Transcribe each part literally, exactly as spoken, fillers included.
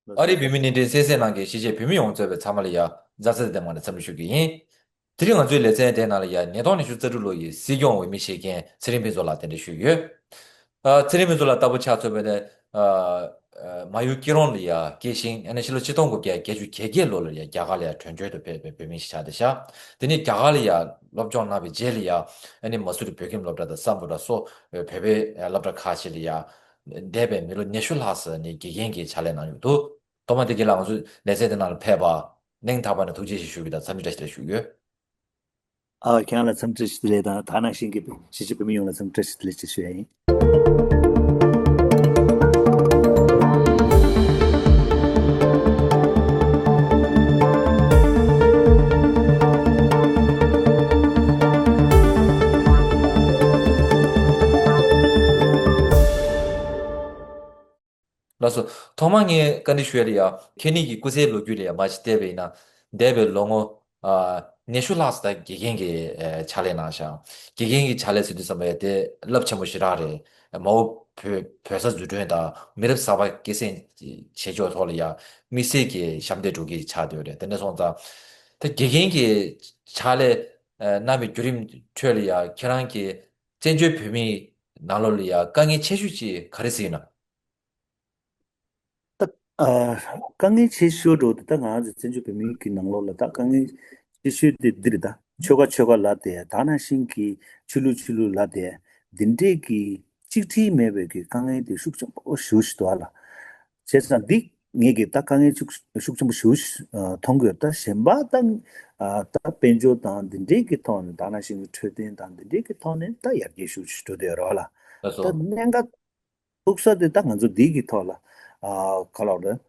ཨ་རིའི་བོད་མི་བརྙན་འཕྲིན་གསན་གཟིགས་གནང་མཁན་གཞིས་བྱེས་བོད་མི་ཡོངས་གཙོས་པའི་ཚང་མ་ལ་ཡ་འཛམ་བཟང་ལྡན་མ་ལ་འཚམས་འདྲི་ཞུ་གི་ཡིན། དེ་རིང་ང་ཚོའི་ལེ་ཚན་དེའི་ནང་ལ་ཡ་ཉིས་སྟོང་ཉི་ཤུ་རྩ་དྲུག་ལོ་ཡི་སྲིད་སྐྱོང་འོས་མི་བཞེས་མཁན་ཚེ་རིང་ཕུན་ཚོགས་ལགས་གདན་འདྲེན་ཞུས་ཡོད། ཨ་ཚེ་རིང་ཕུན་ཚོགས་ལགས་ལྟ་བུ་ཆ་མཚོན་པ་ནི་ཨ་ཨ་མ་ཡུལ་སྐྱིད་གྲོང་ལ་ཡ་སྐྱེས་ཤིང་ཨ་ནི་ཕྱི་ལོ་ཆིག་སྟོང་དགུ་བརྒྱ་བརྒྱད་ཅུ་གྱ་བརྒྱད་ལོ་ལ་ཡ་རྒྱ་གར་ལ་ཡ་བྲོས་བྱོལ་དུ་ཕེབས་པའི་བོད་མི་ཞིག་ཆགས་བསྡད་ཤག་དེ་ནས་རྒྱ་གར་ལ་ཡ་སློབ་སྦྱོང་གནང་བའི་རྗེས་ལ་ཡ་ཨ་ནི་མ་སུ་རི་བོད་ཁྱིམ་སློབ་གྲྭ་དང་སམ་བྷོ་ཊ་སོགས་བོད་པའི་སློབ་གྲྭ་ཁག་ཅིག་ལ་ཡ་འདས་པའི་མི་ལོ་ཉི་ཤུ་ལྷག་ཙམ་ནས་དགེ་རྒན་གྱི་ཕྱག་ལས་གནང་ཡོད་འདུག་ཐོག་མ་དེ་རྒན་ལགས་ང་ཚོའི་ལེ་ཚན་དེ་ནང་ལ་ཕེབས་པ་སྙིང་ཐག་པ་ནས་ཐུགས་རྗེ་ཆེ་ཞུ་གི་དང་འཚམས་འདྲི་བཀྲ་ཤིས་བདེ་ལེགས་ཞུ་གི་ཡོད། ཨ་ཁྱེད་རང་ལ་འཚམས་འདྲི་བཀྲ་ཤིས་བདེ་ལེགས་དང་ད་ནང་བཞིན་གྱི་གཞིས་བྱེས་བོད་མི་ཡོངས་ལ་འཚམས་འདྲི་བཀྲ་ཤིས་བདེ་ལེགས་ཅེས་ཞུ་ཡ་ཡིན། ལགས་སོ། ཐོག་མར་ངས་བཀའ་འདྲི་ཞུ་ཡ་ལ་ཡ་ཁྱེད་ཉིད་ཀྱི་སྐུ་ཚེའི་ལོ་རྒྱུས་ལ་ཡ་མར་ཅིག་བལྟས་པ་ཡིན་ན་འདས་པའི་ལོ་ངོ་ཨ་ཉི་ཤུ་ལྷག་ཙམ་ད་དགེ་རྒན་གྱི་ཨ་ཕྱག་ལས་གནང་ཤག་དགེ་རྒན་གྱི་ཕྱག་ལས་ཟེར་དུས་ཙམ་པ་ཡ་དེ་རླབས་ཆེན་པོ་ཞེ་དྲག་རེད། མ་འོངས་བོད་བོད་ས་འཛུགས་སྐྲུན་དང་མི་རབས་གསར་པ་སྐྱེད་སྲིང་བྱེད་ཕྱོགས་ཐོག་ལ་ཡ་དམིགས་བསལ་གྱི་ཞབས་འདེགས་སྒྲུབ་ཀྱི་ཆགས་བསྡད་ཡོད་རེད། དེ་འདྲ་སོང་ཙང་ད་དགེ་རྒན་གྱི་ཕྱག་ལས་ཨ་གནང་བའི་བརྒྱུད་རིམ་ཁྲོད་ལ་ཡ་ཁྱེད་རང་གིས་བཙན་བྱོལ་བོད་མིའི་ནང་ལོགས་ལ་ཡ་དཀའ་ངལ་ཆེ་ཤོས་ཅིག་ག་རེ་ཟེར་ན། ད་ཨ་དཀའ་ངལ་ཆེ་ཤོས་འགྲོ་དེ་ད་ང་ཚོ་བཙན་བྱོལ་བོད་མིའི་གི་ནང་ལོགས་ལ་ད་དཀའ་ངལ་ཆེ་ཤོས་དེ་འདི་རེད། ད་ཆོལ་ཁ་ཆོལ་ཁ་ལབ་དེ་ད་ནང་བཞིན་གྱི་ཆོས་ལུགས་ཆོས་ལུགས་ལབ་དེ་འདི་འདྲས་ཀྱི་གཅིག་སྒྲིལ་མེད་པའི་གི་དཀའ་ངལ་དེ་ཤུགས་ཆེན་པོ་ཞེ་པོ་ཞིག་འདུག་ཨ་ལ། བྱས་ཙང་འདི་ངས་གི་ད་དཀའ་ངལ་ཤུགས་ཤུགས་ཆེན་པོ་ཞེ་པོ་ཞིག་ཨ་མཐོང་གི་ཡོད། ད་གཞན་པ་ད་ཨ་ད་དཔལ་འབྱོར་དང་འདི་འདྲས་ཀྱི་ཐོག་ནས་ད་ནང་བཞིན་གྱི་འཕྲོད་བསྟེན་དང་འདི་འདྲས་ཀྱི་ཐོག་ནས་ད་ཡར་རྒྱས་ཤུགས་ཆེ་འགྲོ་བསྡད་ཡོད་རེད་བ་ལ། ལགས་སོ། ད་གནད་འགག་ཐུག་ས་དེ་ད་ང་ཚོ་འདི་གི་ཐོག་ལ་ཨ་ག་ལབ་རེད།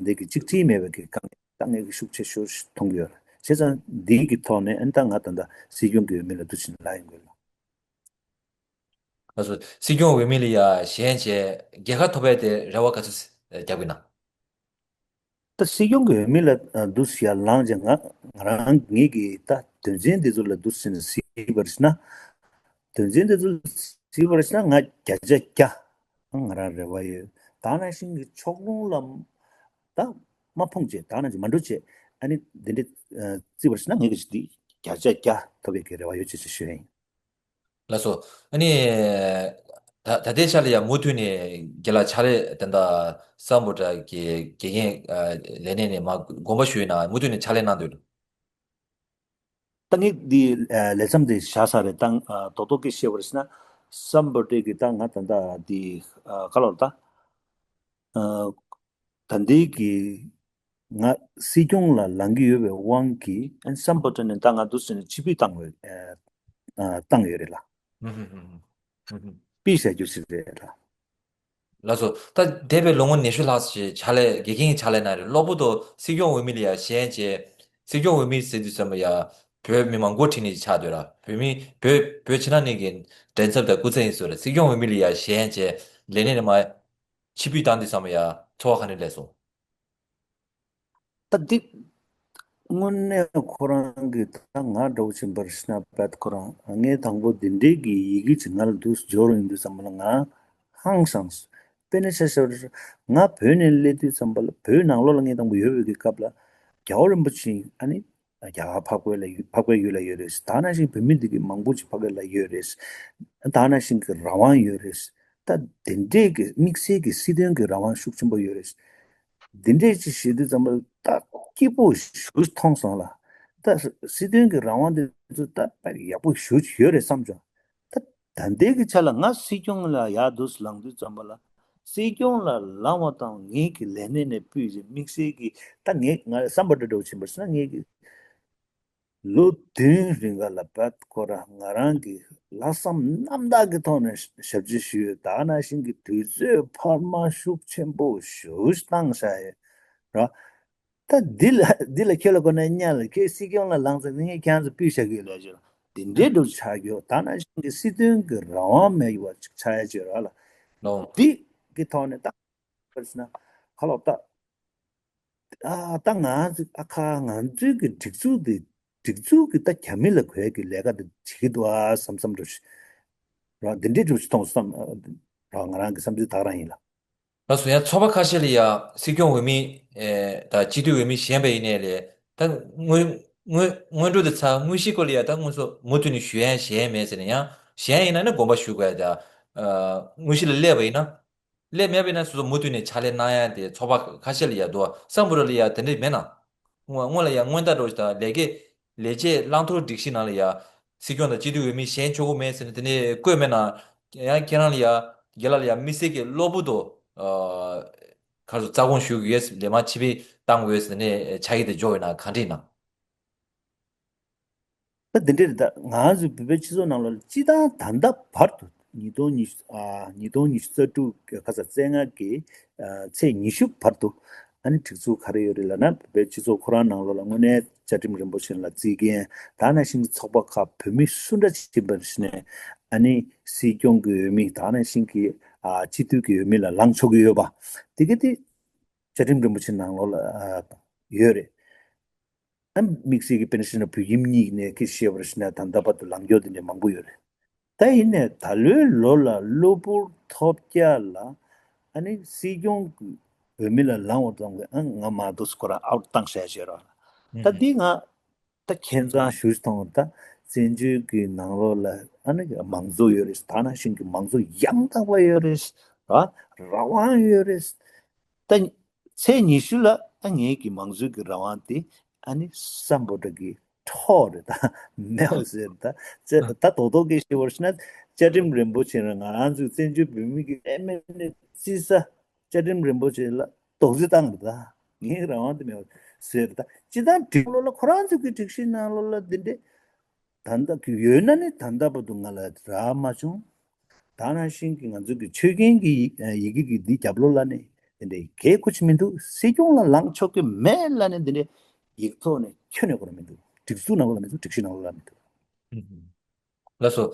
འདི་གི་གཅིག་སྒྲིལ་མེད་པའི་གི་དཀའ་ངལ་དཀའ་ངལ་གྱི་ཤུགས་ཆེ་ཤོས་ཤིག་མཐོང་གི་ཡོད་རེད། བྱས་ཙང་འདི་གི་ཐོག་ནས་ཨ་ནི་ད་ང་ད་ལྟ་སྲིད་སྐྱོང་གི་འོས་མི་ལ་འདུག་ཕྱིན་ལ་ཡོང་དགོས་ལ། ལགས་སོ། སྲིད་སྐྱོང་འོས་མི་ལ་ཡ་གཞན་བྱས་རྒྱལ་ཁ་ཐོབ་པའི་དེ་རེ་བ་ག་ཚོད་རྒྱབ་ཀྱི་ན། ད་སྲིད་སྐྱོང་གི་འོས་མི་ལ་ཨ་འདུག་ཡར་ལངས་ཀྱང་ང་ང་རང་ངེད་ཀྱི་ད་དོན་ཚན་འདི་ཚོ་ལ་འདུག་ཟེར་ནས་གཟིགས་པར་ན། དོན་ཚན་འདི་ཚོ་གཟིགས་པར་ན་ང་བརྒྱ་ཆ་བརྒྱ་ང་རང་རེ་བ་ཡོད། ད་ནང་བཞིན་གྱི་ཕྱོགས་ལྷུང་ལ་ད་མ་ཕོངས་བྱས་ད་ནང་བཞིན་མ་འགྲོ་བྱས་ཨ་ནི་འདི་འདྲ་ཨ་བརྩིས་པར་ན་ངེད་ཀྱི་འདི་བརྒྱ་ཆ་བརྒྱ་ཐོབ་པའི་གི་རེ་བ་ཡོད་ཅེས་ཞུ་ཡ་ཡིན། ལགས་སོ། ཨ་ནི། ད་ད་ལྟའི་ཆ་ལ་ཡང་མུ་མཐུད་ནས་རྒན་ལགས་ཕྱག་ལས་དེ་འདྲ་སམ་བྷོ་ཊ་གི་དགེ་རྒན་ཨ་ལས་གནས་ནས་མར་དགོངས་པ་ཞུས་ན་མུ་མཐུད་ནས་ཕྱག་ལས་གནང་འདོད་འདུག་ད་ངས་འདི་ཨ་ལས་མཚམས་འདི་བཞག་ས་རེད། ད་ཨ་རྡོག་རྡོག་གིས་བཤད་པར་ན་སམ་བྷོ་ཊ་གི་ད་ང་ད་ལྟ་འདི་ཨ་ག་ལབ་ད། ཨ་ད་ལྟའི་གི་ང་སྲིད་སྐྱོང་ལ་ལངས་ཀྱི་ཡོད་པའི་དབང་གིས་ཨན་སམ་བྷོ་ཊ་ནས་ད་ང་འདུག་ཟེར་ནས་ཕྱིར་འབུད་བཏང་བའི་ཨ་ཨ་བཏང་ཡོད་རེད་ལ། ཧུམ་ཧུམ་ཧུམ་ཧུམ། ཕུད་བཞག་རྒྱུ་ཞིག་རེད་ལ། ལགས་སོ། ད་འདས་པའི་ལོ་ངོ་ཉི་ཤུ་ལྷག་ཙམ་ཕྱག་ལས་དགེ་རྒན་གྱི་ཕྱག་ལས་གནང་རེད། གློ་བུར་དུ་སྲིད་སྐྱོང་འོས་མི་ལ་ཡ་ཞེན་བྱས་སྲིད་སྐྱོང་འོས་མི་ཟེར་དུས་ཙམ་པ་ཡ་བོད་མི་མང་འགོ་ཁྲིད་ནས་ཆགས་སྡོད་ར་བོད་མི་བོད་བོད་ཕྱི་ནང་གཉིས་ཀྱི་མགྲིན་ཚབ་དང་སྐུ་ཚབ་ཡིན་ཟེར་རེད། སྲིད་སྐྱོང་འོས་མི་ལ་ཡ་ཞེན་བྱས་ལས་གནས་ནས་མར་ཕྱིར་འབུད་བཏང་དུས་ཙམ་པ་ཡ་ཚོར་བ་ག་འདྲ་སླེབས་སོང་། ད་འདི་དངོས་གནས་ཁོ་རང་གི་ད་ང་འདྲ་བོ་ཕྱིན་པར་ཤི་ན་པད་ཁོ་རང་ངས་དང་པོ་འདི་འདྲའི་གི་ཡི་གེ་ཅིག་ང་ལ་འདུག་འབྱོར་ཡོང་དུས་ཙམ་པ་ལ་ང་ཧང་སངས། དཔེར་ན་ཆ་བཞག་པ་ང་བོད་ནས་སླེབས་དུས་ཙམ་པ་ལ་བོད་ནང་ལོགས་ལ་ངས་དང་པོ་ཡོད་པའི་གི་སྐབས་ལ་རྒྱལ་བ་རིན་པོ་ཆེ་ཨ་ནི་རྒྱ་གར་འཕགས་པའི་ལ་འཕགས་པའི་ཡུལ་ལ་ཡོད་རེད། ད་ནང་བཞིན་བོད་མི་འདི་གི་མང་པོ་ཅིག་འཕགས་པའི་ལ་ཡོད་རེད། ད་ནང་བཞིན་གི་རང་དབང་ཡོད་རེད། ད་དེ་འདྲས་ཀྱི་དམིགས་བསལ་གྱི་སྲིད་དོན་གྱི་རང་དབང་ཤུགས་ཆེན་པོ་ཡོད་རེད། འདི་འདྲས་ཅིག་ཞུ་དུས་ཙམ་པ་ད་སྐྱིད་པོ་ཞེ་པོ་མཐོང་སོང་ལ། ད་སྲིད་དོན་གྱི་རང་དབང་འདི་ཚོ་ད་དཔེ་ཡག་པོ་ཞེ་པོ་ཅིག་ཡོད་རེད་བསམ་བྱུང་། ད་ད་ལྟའི་གི་ཆ་ལ་ང་སྲིད་སྐྱོང་ལ་ཡར་འདུག་སེ་ལངས་དུས་ཙམ་པ་ལ་སྲིད་སྐྱོང་ལ་ལངས་པ་དང་ངེད་ཀྱི་ལས་གནས་ནས་ཕུད་ཅིག་དམིགས་བསལ་གྱི་ད་ངས་ང་བསམ་པ་འདྲ་འདྲ་བོ་ཕྱིན་པར་སོང་ན་ངེད་ཀྱི་ལོ་བདུན་རིང་ག་ལ་བད་ཁོ་ར་ང་རང་གི་ལྷག་བསམ་རྣམ་དག་གི་ཐོག་ནས་ཞབས་ཕྱི་ཞུས་ཡོད། ད་ནང་བཞིན་གྱི་དུས་ཚོད་འཕར་མ་ཤུགས་ཆེན་པོ་ཞེ་པོ་ཞིག་བཏང་བཞག་ཡོད་ར། ད་འདི་ལ་འདི་ལ་ཁྱོད་ལ་གོ་ན་གཉའ་ལ་ཁྱོད་སྲིད་སྐྱོང་ལ་ལངས་ཚེ་ངས་ཁྱེད་རང་ཚོ་ཕུད་བཞག་གི་ཡོད་ལ་ཞུ་འདི་འདྲའི་འགྲོ་ཆགས་ཡོད། ད་ནང་བཞིན་གྱི་སྲིད་དོན་གྱི་རང་དབང་མེད་པ་ཅིག་ཆགས་ཡ་ཅིག་ཡོད་ར་ལ། ལོ། འདི་གི་ཐོག་ནས་ད་བར་སི་ན་ཁ་ལོག་ད། ཨ་ད་ང་ཚོ་ཨ་ཁ་ང་ཚོའི་གི་སྒྲིག་འཛུགས་དེ་སྒྲིག་འཛུགས་ཀྱི་ད་རྒྱ་མི་ལ་གོས་ཀྱི་ལས་ཀ་དེ་བྱེད་ཀྱི་འདུག་ཨ་བསམ་བསམ་འགྲོ་ཞིག་ར་འདི་འདྲའི་འགྲོ་ཞིག་མཐོང་བསམ་ར་ང་རང་གི་བསམ་ཚུལ་དག་རང་ཡིན་ལ། ལགས་སོ། ཡང་ཚོགས་པ་ཁ་ཤས་ལ་ཡང་སྲིད་སྐྱོང་འོས་མི་ཨེ་དང་སྤྱི་འཐུས་འོས་མི་གཞན་པ་ཡིན་ནའི་ལས་ད་སྔོན་སྔོན་སྔོན་འགྲོ་དེ་ཚར། དངོས་གཞིའི་སྐོར་ལ་ཡང་ད་དངོས་སུ་མུ་མཐུད་ནས་ཞུ་ཡ་གཞན་མེད་ཟེར་ནས། ཡང་གཞན་ཡིན་ན་ནི་དགོངས་པ་ཞུ་དགོས་ཡ། ད་ཨ་དངོས་གཞི་ལ་སླེབས་པ་ཡིན་ན། སླེབས་མེད་པ་ཡིན་ན་སོ་སོ་མུ་མཐུད་ནས་ཕྱག་ལས་གནང་ཡ་དེ་ཚོགས་པ་ཁ་ཤས་ལ་ཡང་འདུག། སམ་བྷོ་ཊ་ལ་ཡང་དེ་འདྲ་མེད་ན། སྔོན་སྔོན་ལ་ཡང་སྔོན་བརྡ་འདྲ་བོ་ཞིག་དང་ལས་ཀའི་ལས་བྱེད་བླང་དོར་སྒྲིག་གཞི་ནང་ལ་ཡང་སྲིད་སྐྱོང་དང་སྤྱི་འཐུས་འོས་མི་གཞན་ཆོག་གི་མེད་ཟེར་ནས་དེ་ནས་བཀོད་མེད་ན། ཡང་ཁྱེད་རང་ལ་ཡང་རྒན་ལགས་ལ་ཡང་དམིགས་བསལ་གྱི་གློ་བུར་དུ་ཨ་ག་རེ་ཟེར། རྩ་དགོངས་ཞུ་དགོས་ཡོད། ལས་མང་ཕྱིར་འབུད་གཏང་དགོས་ཟེར་ནས་ཕྱག་ཡིག་དེ་འབྱོར་ཡོད་ན་ག་འདྲ་ཡིན་ན། ད་འདི་འདྲ་རེད། ད་ང་ཚོའི་བོད་པའི་སྤྱི་ཚོགས་ནང་ལོགས་ལ་སྤྱི་བཏང་ད་ལྟ་བར་དུ་ཉིས་སྟོང་ཉི་ཤུ་ཨ་ཉིས་སྟོང་ཉི་ཤུ་རྩ་དྲུག་གི་ཁ་ས་བཙན་ལྔ་གི་ཨ་ཚེས་ཉི་ཤུ་བར་དུ་ཨ་ནི་སྒྲིག་འཛུགས་ག་རེ་ཡོད་རེད་ལབ་ན། བོད་པའི་སྤྱི་ཚོགས་ཁོ་རང་ནང་ལོགས་ལ་དངོས་གནས་བཅའ་ཁྲིམས་རིན་པོ་ཆེ་ལ་བརྩི་མཁན། ད་ནང་བཞིན་གྱི་ཚོགས་པ་ཁག་བོད་མི་སུ་འདྲ་ཅིག་ཡིན་པ་ནས་ཨ་ནི་སྲིད་སྐྱོང་གི་འོས་མི། ད་ནང་བཞིན་གྱི་ཨ་སྤྱི་འཐུས་ཀྱི་འོས་མི་ལ་ལངས་ཆོག་གི་ཡོད་པ། དེ་ག་དེ་བཅའ་ཁྲིམས་རིན་པོ་ཆེ་ནང་ལོགས་ལ་ཨ་ཡོད་རེད། ཨ་དམིགས་བསལ་གྱི་དཔེར་ན་བཤད་ན་བོད་ཁྱིམ་གཉིས་ནས་ཁྱེད་ཤེས་པར་བྱས་ན་ད་ལྟ་བར་དུ་ལངས་ཕྱོགས་དེ་འདྲ་མང་པོ་ཡོད་རེད། ད་ཡིན་ནའི་ད་ལོའི་ལོ་ལ་གློ་བུར་ཐོལ་རྒྱག་ལ་ཨ་ནི་སྲིད་སྐྱོང་གི་འོས་མི་ལ་ལངས་པ་ཙམ་གྱིས་ཨ་ང་མ་གཏོགས་ཁོ་རང་ཨའུཊ་བཏང་བཞག་བྱས་རོགས། ད་འདི་ང་ད་ཁྱད་མཚར་ཞེ་པོ་ཅིག་མཐོང་། ད་བཙན་བྱོལ་གྱི་ནང་ལོགས་ལ་ཨ་ནི་མང་གཙོ་ཡོད་རེད། ད་ནང་བཞིན་གྱི་མང་གཙོ་ཡང་དག་པ་ཡོད་རེད། ར་རང་དབང་ཡོད་རེད། ད་ཚེས་ཉི་ཤུ་ལ་ཨ་ངེད་ཀྱི་མང་གཙོའི་གི་རང་དབང་དེ་ཨ་ནི་སམ་བྷོ་ཊ་གི་འཕྲོག་རེད། ད་མེད་པ་ཟེར། ད་ད་རྡོག་རྡོག་གིས་ཤེས་པར་བྱས་ན་བཅའ་ཁྲིམས་རིན་པོ་ཆེ་ལ་ང་རང་ཚོའི་བཙན་བྱོལ་བོད་མི་གི་ཨེ་མེ་ནི་རྩི་ས་བཅའ་ཁྲིམས་རིན་པོ་ཆེ་ལ་རྡོག་རྫིས་བཏང་རེད། ད་ངའི་རང་དབང་དེ་མེད་པ་ཟེར། ད་སྤྱིར་བཏང་སྒྲིག་ལོ་ལ་ཁོ་རང་ཚོ་གི་སྒྲིག་གཞི་ནང་ལོགས་ལ་འདི་འདྲས་ད་ལྟ་གི་ཡོད་ན་ནི་ད་ལྟ་བར་དུ་ང་ལ་རག་མ་བྱུང་། ད་ནང་བཞིན་གྱི་ང་ཚོ་གི་ཆོས་རྒྱལ་གྱི་ཡི་ཡི་གེ་གི་འདི་རྒྱབ་ལོགས་ལ་ནི་དེ་འདྲའི་གལ་ཁུ་ཆི་མི་འདུག། སྲིད་སྐྱོང་ལ་ལངས་ཆོག་གི་མེད་ལབ་ནས་དེ་འདྲའི་ཡིག་ཐོག་ནས་ཁྱོན་ནས་གོ་ར་མི་འདུག། སྒྲིག་འཛུགས་ནང་ལོགས་ལ་མི་འདུག། སྒྲིག་གཞི་ནང་ལོགས་ལ་མི་འདུག། ཨུ་ཧུམ། ལགས་སོ།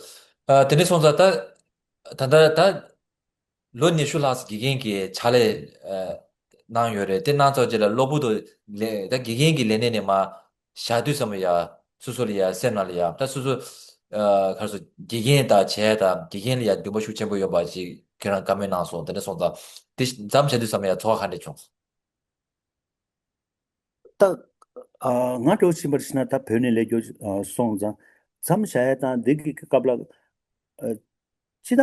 ཨ་དེ་འདྲ་སོང་ཙང་ད་ད་ལྟ་ད་ལོ་ཉི་ཤུ་ལྷག་ཙམ་དགེ་རྒན་གྱི་ཕྱག་ལས་ཨ་གནང་ཡོད་རེད། དེ་གནང་ཚར་རྗེས་ལ་གློ་བུར་དུ་ལས་ད་དགེ་རྒན་གྱི་ལས་གནས་ནས་མར་བཞག་དུས་ཙམ་པ་ཡ་སོ་སོ་ལ་ཡ་སེམས་ནང་ལ་ཡ་ད་སོ་སོ་ཨ་ག་རེ་ཟེར། དགེ་རྒན་དང་བྱས་དང་དགེ་རྒན་ལ་ཡ་འདུན་པ་ཤུགས་ཆེན་པོ་ཡོད་པ་ཅིག་ཁྱེད་རང་བཀའ་མོལ་གནང་སོང་། དེ་འདྲ་སོང་ཙང་དེ་མཚམས་བཞག་དུས་ཙམ་པ་ཡ་ཚོར་བ་ག་འདྲ་བྱུང་སོང་། ད་ཨ་ང་འདྲ་བོ་ཕྱིན་པར་ཕྱིན་ན་ད་བོད་ནས་ལས་རྒྱུ་ཨ་སོང་ཙང་མཚམས་བཞག་ཡ་དང་འདི་གི་སྐབས་ལ་ཨ་ཅི་ད་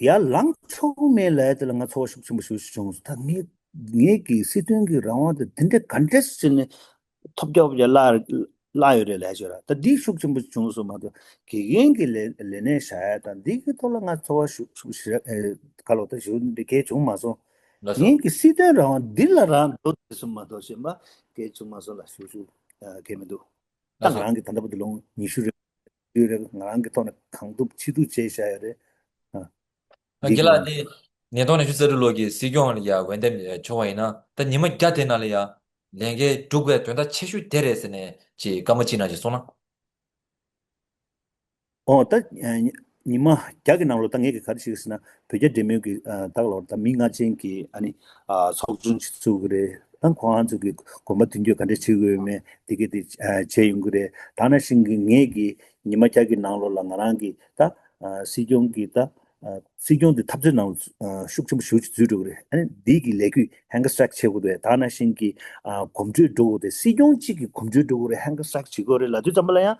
ཡར་ལངས་ཆོག་གི་མེད་ལབ་ཡ་དེ་ལ་ང་ཚོར་བ་ཤུགས་ཆེན་པོ་ཞེ་པོ་ཅིག་བྱུང་སོང་། ད་ངས་ངེད་ཀྱི་སྲིད་དོན་གྱི་རང་དབང་དེ་དེ་འདྲའི་ག་འདྲས་བྱས་ནས་ཐོབ་རྒྱག་ཡ་བརླག་བརླག་ཡོད་རེད་ལབ་ཡ་ཅིག་ཡོད་ར། ད་འདི་ཤུགས་ཆེན་པོ་བྱུང་སོང་མ་གཏོགས་དགེ་རྒན་གྱི་ལས་ལས་གནས་བཞག་ཡ་དང་འདི་གི་ཐོག་ལ་ང་ཚོར་བ་ཤུགས་ཤུགས་ཞེ་ཨེ་ག་ལོ་ད་ཞེ་པོ་འདི་གལ་བྱུང་མ་སོང་། ལགས་སོ། ངེད་ཀྱི་སྲིད་དོན་རང་དབང་འདི་ལ་རང་འགྲོ་བསྡད་སོང་མ་གཏོགས་གཞན་པ་གལ་བྱུང་མ་སོང་ལ་ཞུ་ཞུ་ཨ་གལ་མི་འདུག། ད་ལགས་ང་སོ། རང་གི་ད་ལྟ་བར་དུ་ལོ་ངོ་ཉི་ཤུ་རེ་ཡོད་རེད། ང་རང་གི་ཐོག་ནས་གང་ཐུབ་ཅི་ཐུབ་བྱས་བཞག་ཡོད་རེད། ཨ། ཨ་འདི་རྒན་གི་ལགས། ནི་ཉིས་སྟོང་ཉི་ཤུ་རྩ་དྲུག་ལོ་གི་སྲིད་སྐྱོང་ལ་ཡ་འོས་འདེམས་བྱུང་བ་ཡིན་ན་ད་ཉི་མ་བརྒྱ་དེ་ནང་ལ་ཡ་ལས་འགན་སྒྲུབ་དགོས་དོན་དག་ཆེ་ཤོས་དེ་རེད་ཟེར་ནས་ཅིག་བཀའ་མོལ་ཅིག་གནང་ཞིག་གསུངས་ན། ཨོ་ད་ཨ་ཉི་མ་བརྒྱ་གི་ནང་ལོགས་ད་ངས་གི་ག་རེ་ཞིག་ཟེར་ན་བོད་རྒྱ་འབྲེལ་མོལ་གི་ཨ་ད་ག་ལོར་ད་མི་ལྔ་ཅན་གྱི་ཨ་ནི་ཨ་ཚོགས་ཆུང་ཞིག་བཙུགས་གི་རེད། ཨ་ཁོ་རང་ཚོ་གི་གོམ་པ་མདུན་སྐྱོད་ག་འདྲས་བྱེད་དགོས་མེད་དེ་གི་དེ་ཨ་བྱས་ཡོང་གི་རེད། ད་ནང་བཞིན་གི་ངས་གི་ཉི་མ་བརྒྱ་གི་ནང་ལོགས་ལ་ང་རང་གི་ད་ཨ་སྲིད་སྐྱོང་གི་ད་ཨ་སྲིད་སྐྱོང་དེ་འཐབ་རྩོད་ནང་ཨ་ཤུགས་ཆེན་པོ་ཞེ་པོ་ཅིག་འཛུལ་འགྲོ་གི་རེད། ཨ་ནི་འདི་གི་ལས་འགུལ་ཧེང་གི་སི་ཊྲེག་བྱེད་དགོས་འདུག། ད་ནང་བཞིན་གི་ཨ་གོམ་བགྲོད་འགྲོ་དགོས་ཏེ་སྲིད་སྐྱོང་གཅིག་གི་གོམ་བགྲོད་འགྲོ་དགོས་རེད། ཧེང་གི་སི་ཊྲེག་བྱེད་དགོས་རེད་ལབ་དུས་ཙམ་པ་ལ་ཡང་།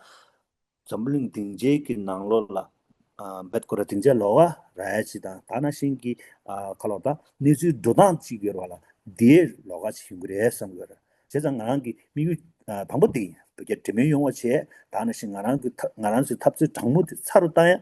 འཛམ་བུ་གླིང་སྡིངས་ཆའི་གི་ནང་ལོགས་ལ་ཨ་འབད་ཁོ་ར་སྡིངས་ཆ་ལོགས་ཀ་རག་ཡ་ཅིག་དང་ད་ནང་བཞིན་གྱི་ཨ་ཁ་ལོག་ད་གནས་ཚུལ་འགྲོ་སྟངས་ཅིག་ཡོད་རེད་བ་ལ་དེའི་ལོགས་ཀ་ཅིག་ཡོང་གི་རེད་བསམ་གི་ཡོད་རེད། བྱས་ཙང་ང་རང་གི་དམིགས་ཡུལ་ཨ་དང་པོ་དེ་ཡིན། བོད་རྒྱ་འབྲེལ་མོལ་ཡོང་བ་བྱས། ད་ནང་བཞིན་ང་རང་གི་ཐབས་ང་རང་ཚོའི་འཐབ་རྩོད་དྲང་མོ་དེ་ཚར་རུ་བཏང་ཡ།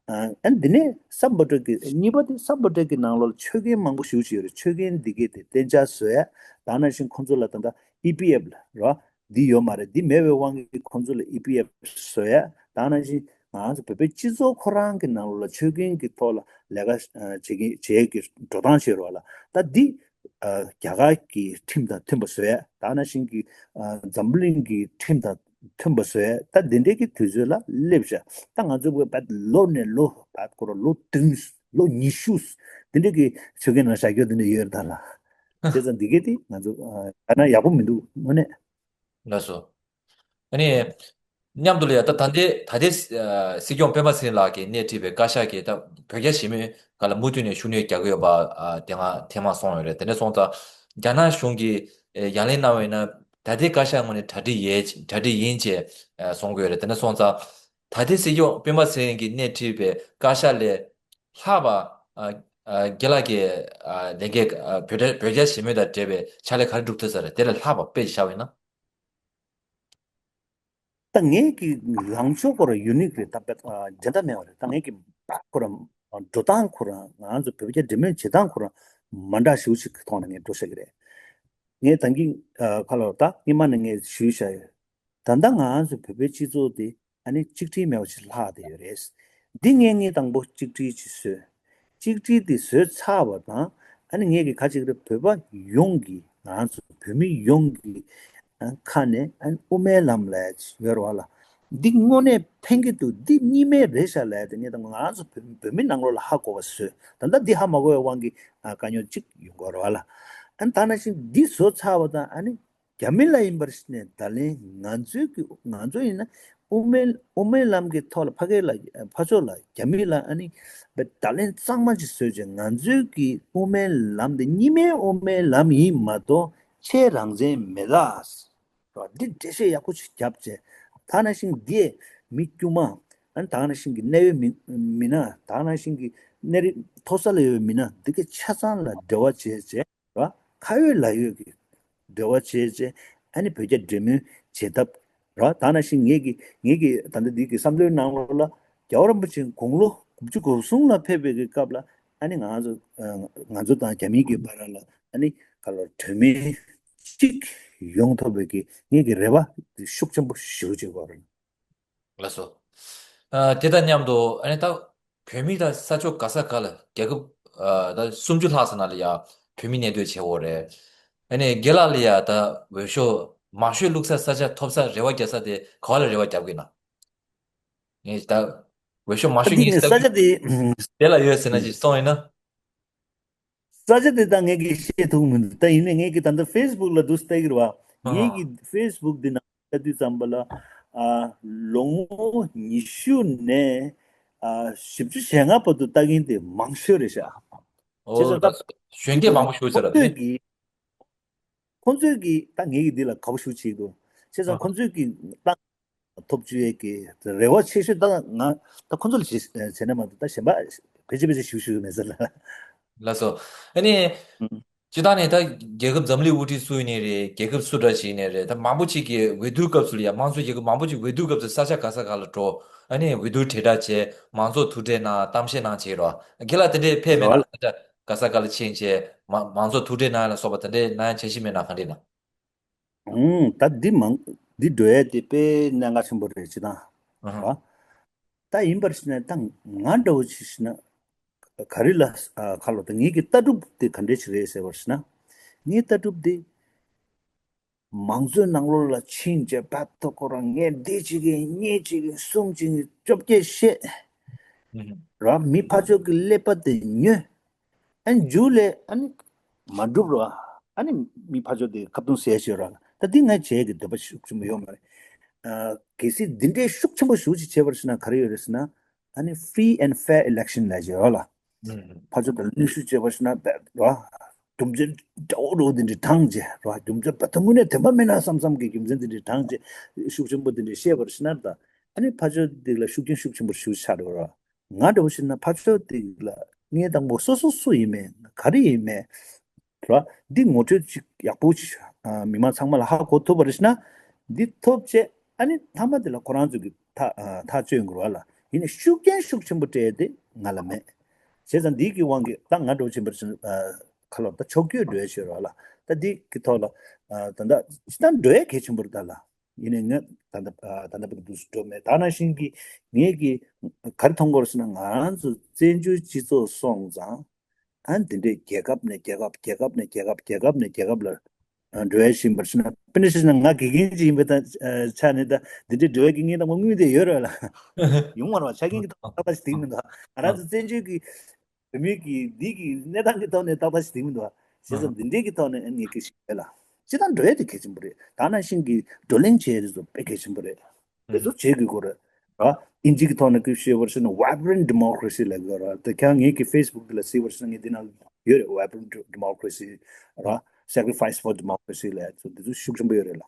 ཨ་ཨ་འདི་ནས་སམ་བྷོ་ཊ་གི་གཉིས་པ་དེ་སམ་བྷོ་ཊ་གི་ནང་ལོགས་ལ་ཆོད་གན་མང་པོ་ཞེ་པོ་ཅིག་ཡོད་རེད། ཆོད་གན་འདི་གས་དེ་གཏན་འཇགས་བཟོ་ཡ། ད་ནང་བཞིན་ཁོང་ཚོ་ལ་ད་ལྟ་ཨི་པི་ཨེཕ་ལ་རེད་བ། འདི་ཡོད་མ་རེད། འདི་མེད་པའི་དབང་གིས་ཁོང་ཚོ་ལ་ཨི་པི་ཨེཕ་བཟོ་ཡ། ད་ནང་བཞིན་ང་ཚོ་བོད་པའི་སྤྱི་ཚོགས་ཁོ་རང་གི་ནང་ལོགས་ལ་ཆོད་གན་གྱི་ཐོག་ལ་ལས་ཀ་ཨ་བྱེད་ཀྱི་བྱེད་ཀྱི་འགྲོ་སྟངས་བྱེད་རོགས་ལ་ད་འདི་ཨ་རྒྱ་གར་གྱི་ཁྲིམས་དང་མཐུན་པ་བཟོ་ཡ། ད་ནང་བཞིན་གྱི་ཨ་འཛམ་བུ་གླིང་གི་ཁྲིམས་དང་མཐུན་པ་བཟོ་ཡ། ད་འདི་འདྲའི་གི་དུས་ཚོད་ལ་སླེབས་ཤག། ད་ང་ཚོ་བོད་པ་ལོ་ནས་ལོ་བར་སྐོར་ལོ་བདུན་ལོ་ཉི་ཤུ་འདི་འདྲའི་གི་ཆོད་གན་ནང་བཞག་རྒྱུ་འདི་འདྲ་ཡོད་རེད་ད་ལ། བྱས་ཙང་འདི་གས་དེ་ང་ཚོ་ཨ་ད་ན་ཡག་པོ་མི་འདུག་དངོས་གནས། ལགས་སོ། ཨ་ནི། མཉམ་དུ་ལ་ཡ་ད་ད་ལྟའི་ད་ལྟའི་ཨ་སྲིད་སྐྱོང་སྤེན་པ་ཚེ་རིང་ལགས་ཀྱིས་སྣེ་ཁྲིད་པའི་བཀའ་ཤག་གིས་ད་བོད་རྒྱ་ཞི་མོལ་སྒང་ལ་མུ་མཐུད་ནས་ཤུགས་སྣོན་རྒྱག་གི་ཡོད་པ་ཨ་དེ་སྔ་ཐེངས་མང་སོང་ཡོད་རེད། དེ་འདྲ་སོང་ཙང་རྒྱ་ནག་གཞུང་གིས་ཨེ་ཡ་ལན་གནང་བ་ཡིན་ན་ད་ལྟའི་བཀའ་ཤག་ངོས་ནས་གྲ་སྒྲིག་ཡས་གྲ་སྒྲིག་ཡིན་ཅེས་ཨ་གསུང་གི་ཡོད་རེད། དེ་འདྲ་སོང་ཙང་ད་ལྟའི་སྲིད་སྐྱོང་སྤེན་པ་ཚེ་རིང་གིས་སྣེ་ཁྲིད་པའི་བཀའ་ཤག་ལས་ལྷག་པ་ཨ་ཨ་རྒན་ལགས་ཀྱིས་ཨ་ལས་འགན་ཨ་བོད་རྒྱ་བོད་རྒྱ་ཞི་མོལ་དང་འབྲེལ་བའི་ཕྱག་ལས་ག་རེ་སྒྲུབ་ཐུབ་ས་རེད། དེ་ལས་ལྷག་པ་དཔེ་བཞག་པ་ཡིན་ན། ད་ངེད་ཀྱི་ལངས་ཕྱོགས་ཁོ་རང་ཡུ་ནིག་རེད། ད་དཔེ་ཨ་འགྲན་ཟླ་མེད་པ་རེད། ད་ངེད་ཀྱི་ཁོ་རང་འགྲོ་སྟངས་ཁོ་རང་ང་རང་ཚོ་བོད་རྒྱ་འབྲེལ་མོལ་བྱེད་སྟངས་ཁོ་རང་མ་འདྲ་ཞེ་པོ་ཅིག་གི་ཐོག་ནས་ངས་འགྲོ་བཞག་གི་རེད། ངས་ད་གིན་ཨ་ཁ་ལོ་ད་སྔོན་མ་ནས་ངས་ཞུས་བཞག་ཡོད། ད་ལྟ་ང་རང་ཚོ་བོད་པའི་སྤྱི་ཚོགས་དེ་ཨ་ནི་གཅིག་སྒྲིལ་མེད་པ་ཞིག་ལྷག་བསྡད་ཡོད་རེད། འདི་ངས་ངས་དང་པོ་གཅིག་སྒྲིལ་ཅིག་བཟོས། གཅིག་སྒྲིལ་དེ་བཟོས་ཚར་བ་དང་ཨ་ནི་ངས་ཀྱི་ཁ་ཅིག་རེད། བོད་པ་ཡོངས་ཀྱི་ང་རང་ཚོ་བོད་མི་ཡོངས་ཀྱི་ཨ་ཁ་ནས་ཨ་ནི་དབུ་མའི་ལམ་ལ་ཡོད་རེད་བ་ལ། འདི་དངོས་གནས་ཕན་གྱི་འདུག་འདི་གཉིས་མེད་རེད་ཤག་ལབ་ཡ་དེ་ངས་དང་ང་རང་ཚོ་བོད་བོད་མི་ནང་ལོགས་ལ་ཧ་གོ་བ་བཟོས། ད་ལྟ་འདི་ཧ་མ་གོ་བའི་དབང་གིས་ཨ་དཀའ་རྙོག་གཅིག་ཡོང་གི་ཡོད་རེད་བ་ལ། ཨ་ནི་ད་ནང་བཞིན་འདི་བཟོ་ཚར་བ་དང་ཨ་ནི་རྒྱ་མི་ལ་ཡིན་པར་ནས་ད་ལན་ང་ཚོའི་གི་ང་ཚོ་ཡིན་ན་དབུ་མའི་དབུ་མའི་ལམ་གྱི་ཐོག་ལ་ཕ་གི་ལ་ཕ་ཕྱོགས་ལ་རྒྱ་མི་ལ་ཨ་ནི་ད་ལན་གཙང་མ་ཅིག་བཟོས་བྱས་ང་ཚོའི་གི་དབུ་མའི་ལམ་དེ་གཉིས་སྨན་དབུ་མའི་ལམ་ཡིན་མ་གཏོགས་ཕྱེད་རང་བཙན་མེད་ད། རོ་འདི་འགྲེལ་བཤད་ཡག་པོ་ཅིག་བརྒྱབ་བྱས་ད་ནང་བཞིན་འདི་མི་དཀྱུས་མ་ཨ་ནི་ད་ནང་བཞིན་གི་གནད་ཡོད་མི་མི་སྣ་ད་ནང་བཞིན་གི་གནས་རིགས་མཐོ་ས་ལ་ཡོད་མི་སྣ་འདི་ག་ཆ་ཚང་ལ་འབྲེལ་བ་བྱས་བྱས། ར། ཁ་ཡོད་ལག་ཡོད་ཀྱི་འབྲེལ་བ་བྱས་བྱས་ཨ་ནི་བོད་རྒྱ་འབྲེལ་མོལ་བྱེད་ཐབས། ར། ད་ནང་བཞིན་ངེད་ཀྱི་ངེད་ཀྱི་ད་ལྟ་འདི་གི་བསམ་བློའི་ནང་ལོགས་ལ་རྒྱལ་བ་རིན་པོ་ཆེ་དགུང་ལོ་དགུ་བཅུ་གོ་གསུམ་ལ་ཕེབས་པའི་གི་སྐབས་ལ་ཨ་ནི་ང་ཚོ་ང་ཚོ་དང་རྒྱ་མིའི་གི་བར་ལ་ཨ་ནི་ག་ལོ་གྲོས་མོལ་གཅིག་ཡོང་ཐུབ་པའི་གི་ངེད་ཀྱི་རེ་བ་ཤུགས་ཆེན་པོ་ཞེ་པོ་ཅིག་ཡོད་རེད། ལགས་སོ། ཨ་དེ་དང་མཉམ་དུ་ཨ་ནི་ད་བོད་མི་ད་ས་ཕྱོགས་ག་ས་ག་ལ་རྒྱལ་ཁབ་ཨ་ད་སུམ་ཅུ་ལྷག་ཙམ་ནང་ལ་ཡ་བོད་མི་གནས་སྡོད་བྱེད་འོ་རེད། ཨ་ནི་རྒན་ལགས་ལ་ཡ་ད་འོས་ཤོག་མང་ཤོས་བླུགས་ས་ས་ཆ་ཐོབ་ས་རེ་བ་རྒྱག་ས་དེ་ག་བ་ལ་རེ་བ་རྒྱབ་གི་ན། ངས་ད་འོས་ཤོག་མང་ཤོས་ངས་ས་ཆ་དེ་དེ་ལ་ཡོད་ཟེར་ན་ཅིག་སོང་ཡིན་ན། ས་ཆ་དེ་ད་ངས་ཀྱིས་བཤད་ཐུབ་མི་འདུག་ད་ཡིན་ནའི་ངས་ཀྱིས་ད་ལྟ་ཕེ་སི་བུག་ལ་འདུག་ལྟ་གི་རེད་བ། ངས་ཀྱིས་ཕེ་སི་བུག་འདི་ནང་ལྟ་དུས་ཙམ་པ་ལ་ཨ་ལོ་ངོ་ཉི་ཤུ་ནས་ཨ་བཞི་བཅུ་ཞེ་ལྔ་བར་དུ་ལྟ་མཁན་དེ་མང་ཤོས་རེད་ཤག་ཨོ་བྱས་ཙང་ད་ད་གཞོན་སྐྱེས་མང་པོ་ཞུགས་ཚར་ཁོང་ཚོས་རེད། ཀྱིས་ཁོང་ཚོས་ཀྱིས་ད་ངས་ཀྱིས་འདི་ལ་དགའ་པོ་ཞེ་པོ་བྱེད་ཀྱི་འདུག་བྱས་ཙང་ཁོང་ཚོས་ཀྱིས་ད་ཐོབ་བཅུག་ཡས་ཀྱི་རེ་བ་ཆེ་ཤོས་ད་ང་ད་ཁོང་ཚོ་ལ་བྱེད་བྱེད་ན་མ་གཏོགས་ད་གཞན་པ་ཕལ་ཆེར་ཕལ་ཆེར་ཞུ་ཞུ་མེད་ས་ལ། ལགས་སོ། ཨ་ནི་ཨུམ། སྤྱིར་བཏང་ནས་ད་རྒྱལ་ཁབ་འཛམ་གླིང་དབུ་ཁྲིད་སུ་ཡིན་ནའི་རེད། རྒྱལ་ཁབ་སུ་འདྲ་ཞིག་ཡིན་ནའི་རེད། ད་མང་པོ་ཅིག་གིས་འོས་བསྡུའི་སྐབས་སུ་ལ་ཡ་དམངས་གཙོའི་རྒྱལ་ཁབ་མང་པོ་ཅིག་འོས་བསྡུའི་སྐབས་སུ་ས་ཆ་ག་ས་ག་ལ་འགྲོ། ཨ་ནི་འོས་བསྡུ་དྲིལ་བསྒྲགས་བྱས། མང་ཚོགས་ཐུག་འཕྲད་གནང་། གཏམ་བཤད་གནང་བྱེད་རོགས། རྒན་ལགས་དེ་འདྲས་ཕེབས་མེད་ན། ལགས། ས་ཆ་ག་ས་ག་ལ་ཕྱིན་བྱས་མང་མང་ཚོགས་ཐུག་འཕྲད་གནང་ཡ་ལ་སོགས་པ་དེ་འདྲས་གནང་ཡ་འཆར་གཞི་མེད་ན་ག་འདྲས་ན། ཨང་། ད་འདི་མང་འདི་འགྲོ་ཡ་དེ་དཔེ་གནད་འགག་ཆེན་པོ་རེད་ཅེས་དང་། ཨ་ཧ། ར། ད་ཡིན་པར་ཞིག་ན་ད་ང་འདྲ་བོ་ཅིག་ཞིག་ན་ག་རེ་ལ་ཨ་ཁ་ལོ་ད་ངེད་ཀྱི་ལྟ་གྲུབ་དེ་ག་འདྲས་ཅིག་རེད་ཟེར་བར་ཞིག་ན། ངའི་ལྟ་གྲུབ་དེ་མང་གཙོའི་ནང་ལོགས་ལ་ཕྱིན་བྱས་བད་ཐོ་ཁོ་རང་ངས་འདི་བྱེད་ཀྱི་ཡིན། སྙིང་རྗེ་གི་གསུང་བྱེད་ཀྱི་བཅོ་བརྒྱད་བཤད། ཨ་ཧ། ར། མི་ཕར་ཕྱོགས་ཀྱི་ཀླད་པ་དེ་ཉོས། ཨ་ནི་མཇུག་ལས་ཨ་ནི་མ་འགྲུབ་རོ། ཨ་ནི་མི་ཕར་ཕྱོགས་དེ་ཁ་བརྡུང་ཟས་བྱོས་ར། ད་འདི་ང་བྱས་ཀྱི་འདོད་པ་ཤུགས་ཆེན་པོ་ཡོད་མ་རེད། ཨ་གལ་སྲིད་འདི་འདྲའི་ཤུགས་ཆེན་པོ་ཞེ་པོ་ཅིག་བྱས་པར་ཞུ་ན་ག་རེ་ཡོད་རེད་ཟེར་ན། ཨ་ནི་free and fair election ལབ་ཀྱི་ཡོད་ལ། ཨུམ། ཕར་ཕྱོགས་དང་གནོན་ཤུགས་བྱས་པར་ཞུ་ན་ར། རྒྱུ་མཚན་འདྲ་བོ་འདྲ་བོ་འདི་འདྲའི་དྲངས་བྱས་ར། རྒྱུ་མཚན་བད་ཐོ་དངོས་གནས་བདེན་པ་མེད་ན་བསམ་བསམ་གྱི་རྒྱུ་མཚན་འདི་འདྲའི་དྲངས་བྱས་ཤུགས་ཆེན་པོ་འདི་འདྲའི་བཤད་པར་ཞུ་ན་ད། ཨ་ནི་ཕར་ཕྱོགས་འདི་ལ་ཤུགས་རྐྱེན་ཤུགས་ཆེན་པོ་ཞེ་པོ་ཆགས་འགྲོ་ར། ང་འདྲ་བོ་ཞིག་ན་ཕར་ཕྱོགས་དེ་ལ་ངས་དང་པོ་སོ་སོ་སུ་ཡིན་མིན་ག་རེ་ཡིན་མིན་ར། འདི་ངོ་སྤྲོད་ཅིག་ཡག་པོ་ཅིག་ཨ་མི་མང་ཚང་མ་ལ་ཧ་གོ་ཐུབ་པ་རེད་ཤག་ན། འདི་ཐོབ་བྱས་ཨ་ནི་མཐའ་མ་དེ་ལ་ཁོ་རང་ཚོ་གི་ཐག་ཨ་ཐག་གཅོད་དགོས་ར་ལ། ཡིན་ནའི་ཤུགས་རྐྱེན་ཤུགས་ཆེན་པོ་སྤྲད་དེ་ང་ལ་མེད། བྱས་ཙང་འདི་གི་དབང་གིས་ད་ང་འདྲ་བོ་ཕྱིན་པར་ཕྱིན་ཨ་ཁ་ལོ་ད་ཕྱོགས་བསྐྱོད་འགྲོ་ཡ་ཤོད་ར་ལ། ད་འདི་གི་ཐོག་ལ་ཨ་ད་ད་ཅི་ད་འགྲོ་ཡ་གལ་ཆེན་པོ་རེད་ད་ལ། ཡིན་ནའི་ང་ད་ལྟ་ཨ་ད་ལྟ་བར་དུ་འདུག་སེ་འགྲོ་མེད། ད་ནང་བཞིན་གྱི་ངེད་ཀྱིས་ག་རེ་མཐོང་གི་ཡོད་ཟེར་ན། ང་རང་ཚོ་བཙན་བྱོལ་སྤྱི་ཚོགས་སོང་ཙང་ཨ་འདི་འདྲའི་རྒྱལ་ཁབ་ནས་རྒྱལ་ཁབ། རྒྱལ་ཁབ་ནས་རྒྱལ་ཁབ། རྒྱལ་ཁབ་ནས་རྒྱལ་ཁབ་ལ་འགྲོ་ཡ་བཞིན་པར་ཕྱིན་ན། དཔེར་ན་ཆ་བཞག་ན་ང་དགེ་རྒན་ཅིག་ཡིན་པའི་ཆ་ནས་ད་འདི་འདྲའི་འགྲོ་ཡ་གི་ངའི་ནང་མ་དངུལ་དེ་ཡོད་རེད་ལ། ཡོང་མ་རེད་བ། ཆ་རྐྱེན་གྱི་ཐོག་ཏག་ཏག་ཞིག་དེ་གི་མི་འདུག་ང་རང་ཚོ་བཙན་བྱོལ་གྱི་བོད་མི་གི་འདི་གི་གནས་སྟངས་ཀྱི་ཐོག་ནས་ཏག་ཏག་ཞིག་དེ་མི་འདུག་བ། བྱས་ཙང་འདི་འདྲའི་གི་ཐོག་ནས་ངས་སྐད་ཆ་བཤད་ལ། སྤྱིར་བཏང་འགྲོ་ཡ་དེ་གལ་ཆེན་པོ་རེད། ད་ནང་བཞིན་གྱི་བགྲོ་གླེང་བྱེད་ཡ་དེ་ཚོ་དཔེ་གལ་ཆེན་པོ་རེད། དེ་ཚོ་བྱེད་དགོས་ཀྱི་རེད། ར། ཨིན་ཇི་གི་ཐོག་ནས་སྐད་ཆ་བཤད་པར་ཤེས་ན་vibrant democracy་ལབ་ཀྱི་ར། དེ་ཁྱེད་ངེད་ཀྱི་Facebook་དེ་ལ་གཟིགས་པར་ཤེས་ན་ངས་འདི་ནང་ཡོད་རེད། vibrant democracy་ར། sacrifice for democracy་ལབ་ཚོ་དེ་ཚོ་ཤུགས་ཆེན་པོ་ཡོད་རེད་ལ།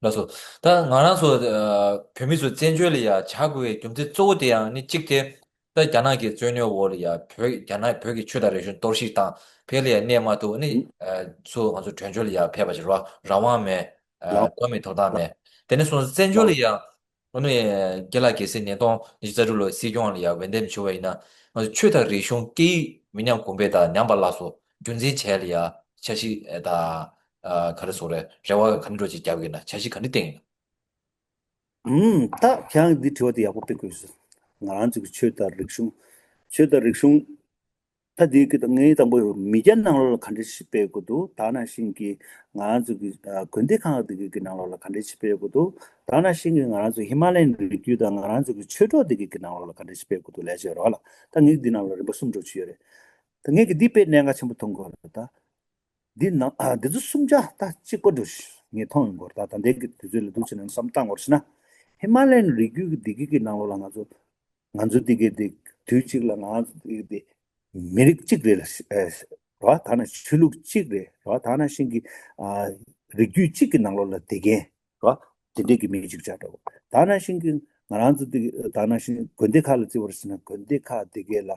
ལགས་སོ། ད་ང་རང་ཚོ་ཨ་བོད་མི་ཚོ་བཙན་བྱོལ་ལ་ཡ་བྱ་དགོས་པའི་རྒྱུ་མཚན་གཙོ་བོ་དེ་ཡང་ནི་གཅིག་དེ། ད་རྒྱ་ནག་གི་བཙོན་གྲལ་འོག་ལ་ཡ་བོད་རྒྱ་ནག་བོད་ཀྱི་ཆོས་དང་རིག་གཞུང་གཏོར་བཤིག་དང་ཕལ་ལ་ཡ་གནས་མ་ཐུབ་ནི་ཨ་ཚུར་ང་ཚོ་བྲོས་བྱོལ་ལ་ཡ་ཕེབས་པ་ཞིག་རེད་བ། རང་དབང་མེད། ཨ་ལགས། གཏོར་མའི་ཐོབ་ཐང་མེད། དེ་ནས་སོང་ཙང་བཙན་བྱོལ་ལ་ཡ་ཨ་ནི་རྒན་ལགས་གལ་སྲིད་ཉིས་སྟོང་ཉི་ཤུ་རྩ་དྲུག་ལོ་སྲིད་སྐྱོང་ལ་ཡ་འོས་འདེམས་བྱུང་བ་ཡིན་ན་ང་ཚོ་ཆོས་དང་རིག་གཞུང་སྐད་ཡིག་མི་ཉམས་གོང་འཕེལ་དང་ཉམས་པ་སླར་གསོ་རྒྱུན་འཛིན་བྱས་ལ་ཡ་འཆར་གཞི་ཨ་ད་ཨ་ག་རེ་ཟེར་དགོས་རེད། རེ་བ་ག་འདྲ་ཅིག་རྒྱག་གི་ཡིན་ན། འཆར་གཞི་ག་འདྲ་བཏིང་ཡིན་ན། ཨུམ། ད་ཁྱེད་རང་འདི་དྲི་བ་དེ་ཡག་པོ་དཔེ་བཀོད་སོང་། ང་རང་ཚོ་གི་ཆོས་དང་རིག་གཞུང་། ཆོས་དང་རིག་གཞུང་། ད་འདི་གི་ངས་དང་པོ་མི་སྐྱ་ནང་ལོགས་ལ་ག་འདྲ་ཞིག་སྤེལ་དགོས་འདུག་ད་ནང་བཞིན་གྱི་ང་རང་ཚོ་གི་ཨ་དགོན་སྡེ་ཁག་འདི་གི་གི་ནང་ལོགས་ལ་ག་འདྲ་ཞིག་སྤེལ་དགོས་འདུག་ད་ནང་བཞིན་གྱི་ང་རང་ཚོ་ཧི་མ་ལ་ཡན་རི་རྒྱུད་དང་ང་རང་ཚོ་གི་ཆོས་གྲོགས་འདི་གི་གི་ནང་ལོགས་ལ་ག་འདྲ་ཞིག་སྤེལ་དགོས་འདུག་ལབ་བྱས་རོགས་ལ། ད་ངས་འདི་ནང་ལ་རིམ་པ་གསུམ་འགྲོ་བྱས་ཡོད་རེད། ད་ངས་གི་འདི་དཔེ་གནད་འགག་ཆེན་པོ་མཐོང་གི་ཡོད་རེད་ད། འདི་ནང་ཨ་འདི་ཚོ་གསུམ་ཆ་ད་གཅིག་པ་འདྲ་ཞིག་ངས་མཐོང་ཡོང་གི་རེད། ད་ད་ལྟའི་གི་དུས་ཚོད་ལ་འདུག་བྱས་ནས་བསམ་བཏང་བར་ཞུ་ན། ཧི་མ་ལ་ཡན་རི་རྒྱུད་ཀྱི་འདི་གི་གི་ནང་ལོགས་ལ་ང་ཚོ་ང་ཚོ་འདི་གའི་འདི་དུས་གཅིག་ལ་ང་ཚོ་འདི་གི་འདི་མི་རིགས་གཅིག་རེད་ལ་ཨ་ར། ད་ནང་ཆོས་ལུགས་གཅིག་རེད་ར། ད་ནང་བཞིན་གྱི་ཨ་རིགས་རྒྱུད་གཅིག་གི་ནང་ལོགས་ལ་བསྡད་མཁན་ར། དེ་འདྲས་ཀྱི་མི་གཅིག་ཆགས་འགྲོ། ད་ནང་བཞིན་གྱི་ང་རང་ཚོ་འདི་ད་ནང་བཞིན་དགོན་སྡེ་ཁག་ལ་བརྩི་བར་ཟེར་ན་དགོན་སྡེ་ཁག་འདི་གའི་ལ་ར།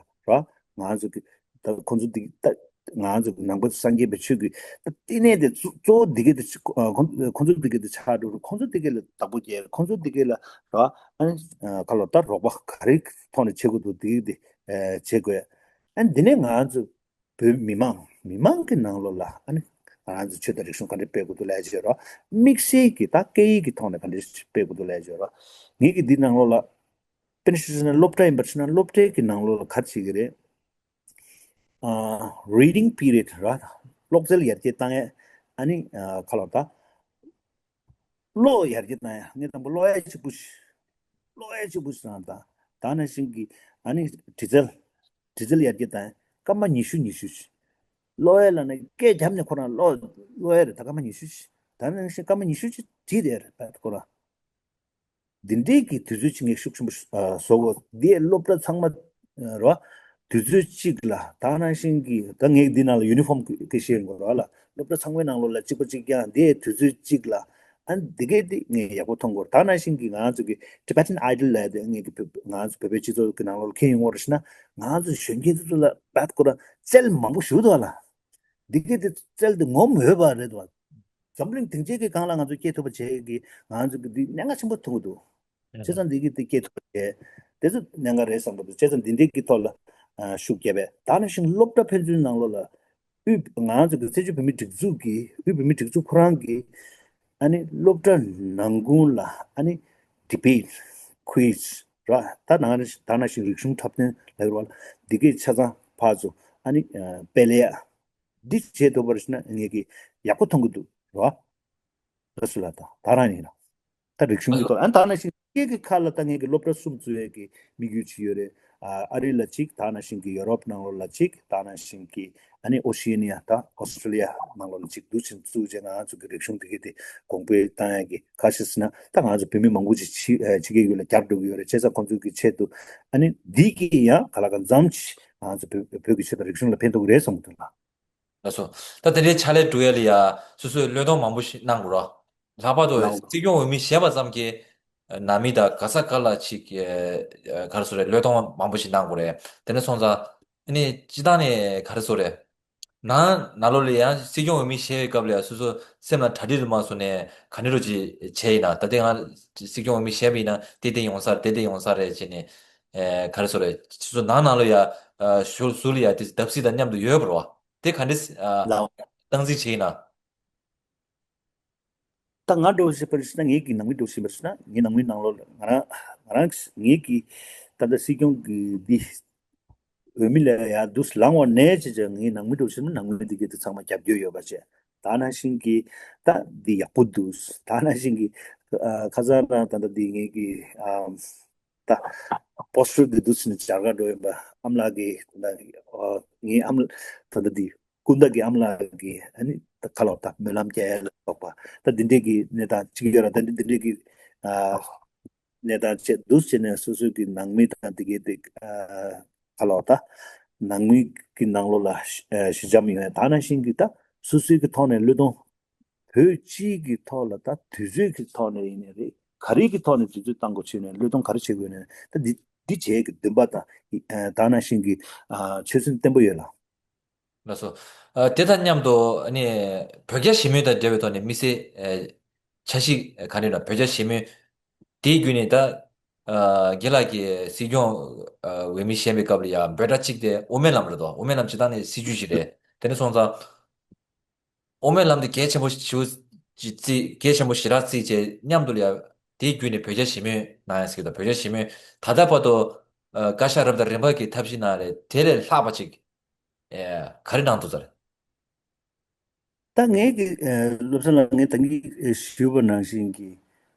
ང་ཚོ་གི་ད་ཁོང་ཚོ་འདི་ད་ང་ཚོ་གི་ནང་པ་སངས་རྒྱས་པའི་ཆོས་ཀྱི་ད་བསྟི་གནས་དེ་གཙོ་གཙོ་བོ་འདི་གའི་དེ་ཆ་ཁོ་ཁོང་ཁོང་ཚོ་འདི་གའི་དེ་ཆགས་འགྲོ་རུ། ཁོང་ཚོ་འདི་གའི་ལ་བདག་པོ་རྒྱག་ཁོང་ཚོ་འདི་གའི་ལ་ར། ཨ་ནི་ཁ་ལོ་ད་རོགས་པ་ག་རེ་ཐོག་ནས་བྱེད་དགོས་འདུག་འདི་གའི་དེ་བྱེད་དགོས། ཨ་ནི་འདི་ནས་ང་ཚོ་བོད་མི་མང་མི་མང་གི་ནང་ལོགས་ལ་ཨ་ནི་ང་རང་ཚོ་ཆོས་དང་རིག་གཞུང་ག་འདྲ་སྤེལ་དགོས་འདུག་ལབ་བྱས་རོགས། དམིགས་བསལ་གྱི་ད་སྐད་ཡིག་གི་ཐོག་ནས་ག་འདྲ་སྤེལ་དགོས་འདུག་ལབ་བྱས་རོགས། ངེད་ཀྱི་འདི་ནང་ལོགས་ལ་དཔེར་ན་ཞུ་ན་སློབ་གྲྭ་ཡིན་པར་ཞུ་ན་སློབ་གྲྭའི་གི་ནང་ལོགས་ལ་ག་རེ་བྱེད་ཀྱི་རེད། ཨ་reading period་ར། ཀློག་རྩལ་ཡར་རྒྱས་བཏང་ཡས། ཨ་ནི་ཨ་ཁ་ལོ་ད་ཀློག་ཡར་རྒྱས་བཏང་ཡས། ངས་དང་པོ་ཀློག་ཡས་གཅིག་པུ་ཞིག་ཀློག་ཡས་གཅིག་པུ་ཞིག་རང་ད། ད་ནང་བཞིན་གྱི་ཨ་ནི་འབྲི་རྩལ། འབྲི་རྩལ་ཡར་རྒྱས་བཏང་ཡས། སྐར་མ་ཉི་ཤུ་ཉི་ཤུ་ཞིག་ཀློག་ཡས་ལ་ནི་སྐད་བརྒྱབ་ནས་ཁོ་རང་ཀློག་ཀློག་ཡས་རེད། ད་སྐར་མ་ཉི་ཤུ་ཞིག་ད་ནང་བཞིན་སྐར་མ་ཉི་ཤུ་ཅིག་བྲིས་བསྡད་ཡས་རེད་ད་ཁོ་རང་། འདི་འདྲའི་གི་དུས་ཚོད་ཅིག་ངས་ཤུགས་ཆེན་པོ་ཨ་བཟོ་དགོས། འདི་སློབ་གྲྭ་ཚང་མ་ཨ་རོ། དུས་ཚོད་གཅིག་ལ་ད་ནང་བཞིན་གྱི་ད་ངས་འདི་ནང་ལ་ཡུ་ནི་ཕོམ་གི་བཤད་དགོས་རོ་ལ། སློབ་གྲྭ་ཚང་མའི་ནང་ལོགས་ལ་གཅིག་པ་གཅིག་རྐྱང་འདི་དུས་ཚོད་གཅིག་ལ། ཨ་འདི་གས་འདི་ངས་ཡག་པོ་མཐོང་དགོས། ད་ནང་བཞིན་གྱི་ང་ཚོ་གི་Tibetan Idol་ལབ་དེ་ངས་གི་བོད་ང་ཚོ་བོད་པའི་སྤྱི་ཚོགས་ཀྱི་ནང་ལོགས་ལ་ཁྱེར་ཡོང་བར་ཞུ་ན། ང་ཚོ་གཞོན་སྐྱེས་ཚོ་ལ་བད་ཁོ་ར་རྩལ་མང་པོ་ཞུ་འདུག་ལ། འདི་གས་འདི་རྩལ་འདི་ངོམ་འོས་པ་རེད་འདུག་འཛམ་གླིང་སྡིངས་ཆའི་གི་སྒང་ལ་ང་ཚོ་སྐྱེས་ཐུབ་པ་བྱེད་ཀྱི་ང་ཚོ་གི་འདི་གནད་འགག་ཆེན་པོ་མཐོང་གི་འདུག་བྱས་ཙང་འདི་གི་འདི་སྐྱེས་ཐུབ་པ་བྱེད། དེ་ཚོ་གནད་འགག་རེད་བསམ་གི་འདུག་བྱས་ཙང་འདི་འདྲའི་གི་ཐོག་ལ་ཨ་ཤུགས་རྒྱབ་པས། ད་ནང་བཞིན་སློབ་གྲྭ་ཕན་ཚུན་ནང་ལོགས་ལ་དབུས་ང་ཚོ་གི་བཙན་བྱོལ་བོད་མིའི་སྒྲིག་འཛུགས་ཀྱི་དབུས་བོད་མིའི་སྒྲིག་འཛུགས་ཁོ་རང་གི་ཨ་ནི་སློབ་གྲྭ་ནང་ཁུལ་ལ་ཨ་ནི་debate, quiz་ར། ད་ནང་ད་ནང་བཞིན་རིག་གཞུང་འཁྲབ་སྟོན་ལབ་རོགས་ལ་འདི་གའི་ཆ་ཚང་ཕར་ཚུར་ཨ་ནི་ཨ་སྤེལ་ཡ། འདི་བྱེད་ཐུབ་པར་ཞུ་ན་ངས་ཀྱི་ཡག་པོ་མཐོང་གི་འདུག་རོ། ད་སུ་ལ་ད་ད་རང་ཡིན་ན། ད་རིག་གཞུང་གི་ཐོག་ཨ་ད་ནང་བཞིན་སྐད་ཀྱི་ཁ་ལ་ད་ངས་ཀྱི་སློབ་གྲྭ་གསུམ་བཙུགས་ཡས་ཀྱི་དམིགས་ཡུལ་ཅིག་ཡོད་རེད། ཨ་ཨ་རི་ལ་གཅིག་ད་ནང་བཞིན་གྱི་ཡོ་རོབ་ནང་ལོགས་ལ་གཅིག་ད་ནང་བཞིན་གྱི་ཨ་ནི་ཨོ་ཤི་ཡེ་ནི་ཡ་ད་ཨོ་སི་ཊྲེ་ལི་ཡ་ནང་ལོགས་ལ་གཅིག་འདུག་ཕྱིན་བཙུགས་རྗེས་ང་ཚོ་གི་རིག་གཞུང་དེ་གའི་དེ་གོང་འཕེལ་བཏང་ཡས་ཀྱི་ཁ་ཤས་ཟེར་ན་ད་ང་ཚོ་བོད་མི་མང་པོ་ཅིག་ཕྱི་ཕྱི་རྒྱལ་ཡུལ་ལ་རྒྱབ་འགྲོ་གི་ཡོད་རེད། བྱས་ཙང་ཁོང་ཚོ་གི་ཆེད་དུ་ཨ་ནི་འདི་གི་ཡང་ག་ལ་ག་མཚམས་ཅིག་ང་ཚོ་བོད་བོད་ཀྱི་ཆོས་དང་རིག་གཞུང་ལ་ཕན་ཐོགས་ཀྱི་རེད་བསམ་གྱི་འདུག་ལ། ལགས་སོ། ད་དེ་འདྲའི་ཕྱག་ལས་སྒྲུབ་ཡ་ལ་ཡ་སོ་སོས་བློས་གཏོང་མང་པོ་ཞིག་གནང་དགོས་རོ། ལྷག་པར་དུ་གནང་དགོས། སྲིད་སྐྱོང་འོས་མི་བཞེས་པ་ཙམ་གྱིས་ནང་མི་དང་ག་ས་ག་ལ་ཅིག་ག་རེ་ཟེར་རེད། བློས་གཏོང་མང་པོ་ཞིག་གནང་དགོས་རེད། དེ་འདྲ་སོང་ཙང་ཨ་ནི་སྤྱི་བཏང་ནས་ག་རེ་ཟེར་རེད། ནང་ནང་ལོགས་ལ་ཡང་སྲིད་སྐྱོང་འོས་མི་བཞེས་པའི་སྐབས་ལ་ཡང་སོ་སོ་སེམས་ལ་གྲ་སྒྲིག་རུ་མ་སོང་ནས་ག་འདྲ་རུ་ཅིག་བྱས་ཡིན་ན། ད་ལྟའི་ང་སྲིད་སྐྱོང་འོས་མི་བཞེས་པ་ཡིན་ན་དེ་དེ་ཡོང་ས་རེད། དེ་དེ་ཡོང་ས་རེད་ཅེས་ནས་ག་རེ་ཟེར་རེད། སོ་སོ་ནང་ནང་ལོགས་ཡ་ཞོར་ཟུར་ལ་ཡ་དེ་བརྡབ་གསིག་དང་མཉམ་དུ་ཡོད་པ་རེད་བ། དེ་ག་འདྲས་ཨ་ལའོ། སྟངས་འཛིན་བྱེད་ཡིན་ན། ད་ང་འདྲ་བོ་ཞིག་པར་ཞིག་ན་ངེད་ཀྱི་ནང་མི་འདྲ་བོ་ཞིག་པར་ཞིག་ན་ངའི་ནང་མི་ནང་ལོགས་ལ་ང་རང་ང་རང་ངེད་ཀྱི་ད་ལྟ་སྲིད་སྐྱོང་གི་འདི་འོས་མི་ལ་ཡ་འདུག་ལངས་བ་ནས་བྱས་བྱས་ངའི་ནང་མི་འདྲ་བོ་ཞིག་ན་ནང་མི་འདི་གས་དེ་ཚང་མ་རྒྱབ་སྐྱོར་ཡོད་པ་བྱས། ད་ནང་བཞིན་གྱི་ད་འདི་ཡག་པོ་འདུག་ད་ནང་བཞིན་གྱི་ཨ་ཁ་སང་རང་ད་ལྟ་འདི་ངེད་ཀྱི་ཨ་ད་པོ་སི་ཊར་འདི་འདུག་ཟེར་ནས་སྦྱར་ག་འགྲོ་ཡིན་པ། ཨ་མ་ལགས་ཀྱིས་ད་ངའི་ཨ་མ་ད་ལྟ་འདི་སྐུ་ཟླ་གི་ཨ་མ་ལགས་ཀྱིས་ཨ་ནི་ད་ཁ་ལོ་ད་སྨོན་ལམ་རྒྱག་ཡ་ལ་སོགས་པ་ད་འདི་འདྲས་ཀྱི་གནས་སྟངས་ཅིག་ཡོད་ར། ད་འདི་འདི་འདྲས་ཀྱི་ཨ་ གནས་སྟངས་བཅས་འདུག་བྱས་ནས་སོ་སོའི་གི་ནང་མི་དང་དེ་གའི་དེ་ཨ་ག་ལབ་ད། ནང་མི་གི་ནང་ལོགས་ལ་ཞི་ཨ་ཞི་འཇམ་ཡོང་ཡ་དེ་ནང་བཞིན་གྱི་ད་སོ་སོའི་གི་ཐོག་ནས་བློས་གཏོང་། བོད་སྤྱིའི་གི་ཐོག་ལ་ད་དུས་ཚོད་ཀྱི་ཐོག་ནས་ཡིན་ནའི་རེད། ག་རེ་གི་ཐོག་ནས་དུས་ཚོད་བཏང་དགོས་བྱས་ནས་བློས་གཏོང་ག་རེ་བྱེད་དགོས་ནས་ད་འདི་འདི་བྱེད་ཀྱི་འདུན་པ་དང་ཨ་དེ་ནང་བཞིན་གྱི་ཨ་ཆོད་སེམས་བརྟན་པོ་ཡོད་ལ། ལགས་སོ། ཨ་དེ་དང་མཉམ་དུ་ཨ་ནི་བོད་རྒྱ་ཞི་མོལ་དང་འབྲེལ་བའི་ཐོག་ནས་དམིགས་བསལ་ཨ་འཆར་གཞི་ག་རེ་ལ་བོད་རྒྱ་ཞི་མོལ་དེའི་བརྒྱུད་ནས་ད་ཨ་རྒན་ལགས་ཀྱིས་སྲིད་སྐྱོང་ཨ་འོས་མི་བཞེངས་པའི་སྐབས་ལ་ཡང་འབོད་སྒྲ་གཅིག་དེ་དབུ་མའི་ལམ་རེད་དོ། དབུ་མའི་ལམ་སྤྱིར་བཏང་ནས་སྲིད་བྱུས་ཤིག་རེད། དེ་ནས་སོང་ཙང་། དབུ་མའི་ལམ་དེ་གལ་ཆེན་པོ་ཞེ་པོ་ཅིག་བརྩིས། གལ་ཆེན་པོ་ཞེ་དྲག་བརྩིས་བྱས་མཉམ་དུ་ལ་ཡ་དེའི་བརྒྱུད་ནས་བོད་རྒྱ་ཞི་མོལ་གནང་ཡ་ཟེར་གྱི་འདུག་བོད་རྒྱ་ཞི་མོལ་ད་ལྟ་བར་དུ་ཨ་བཀའ་ཤག་རབ་དང་རིམ་པ་གི་ཐབས་ཤེས་གནང་རེད། དེ་ལས་ལྷག་པ་ཅིག་ཨེ་ག་རེ་གནང་འདུག་ཟེར། ད་ངས་ཀྱི་ཨེ་བློ་བཟང་ལགས་ངས་ད་གིན་ཨེ་ཞུས་པ་ནང་བཞིན་གྱི།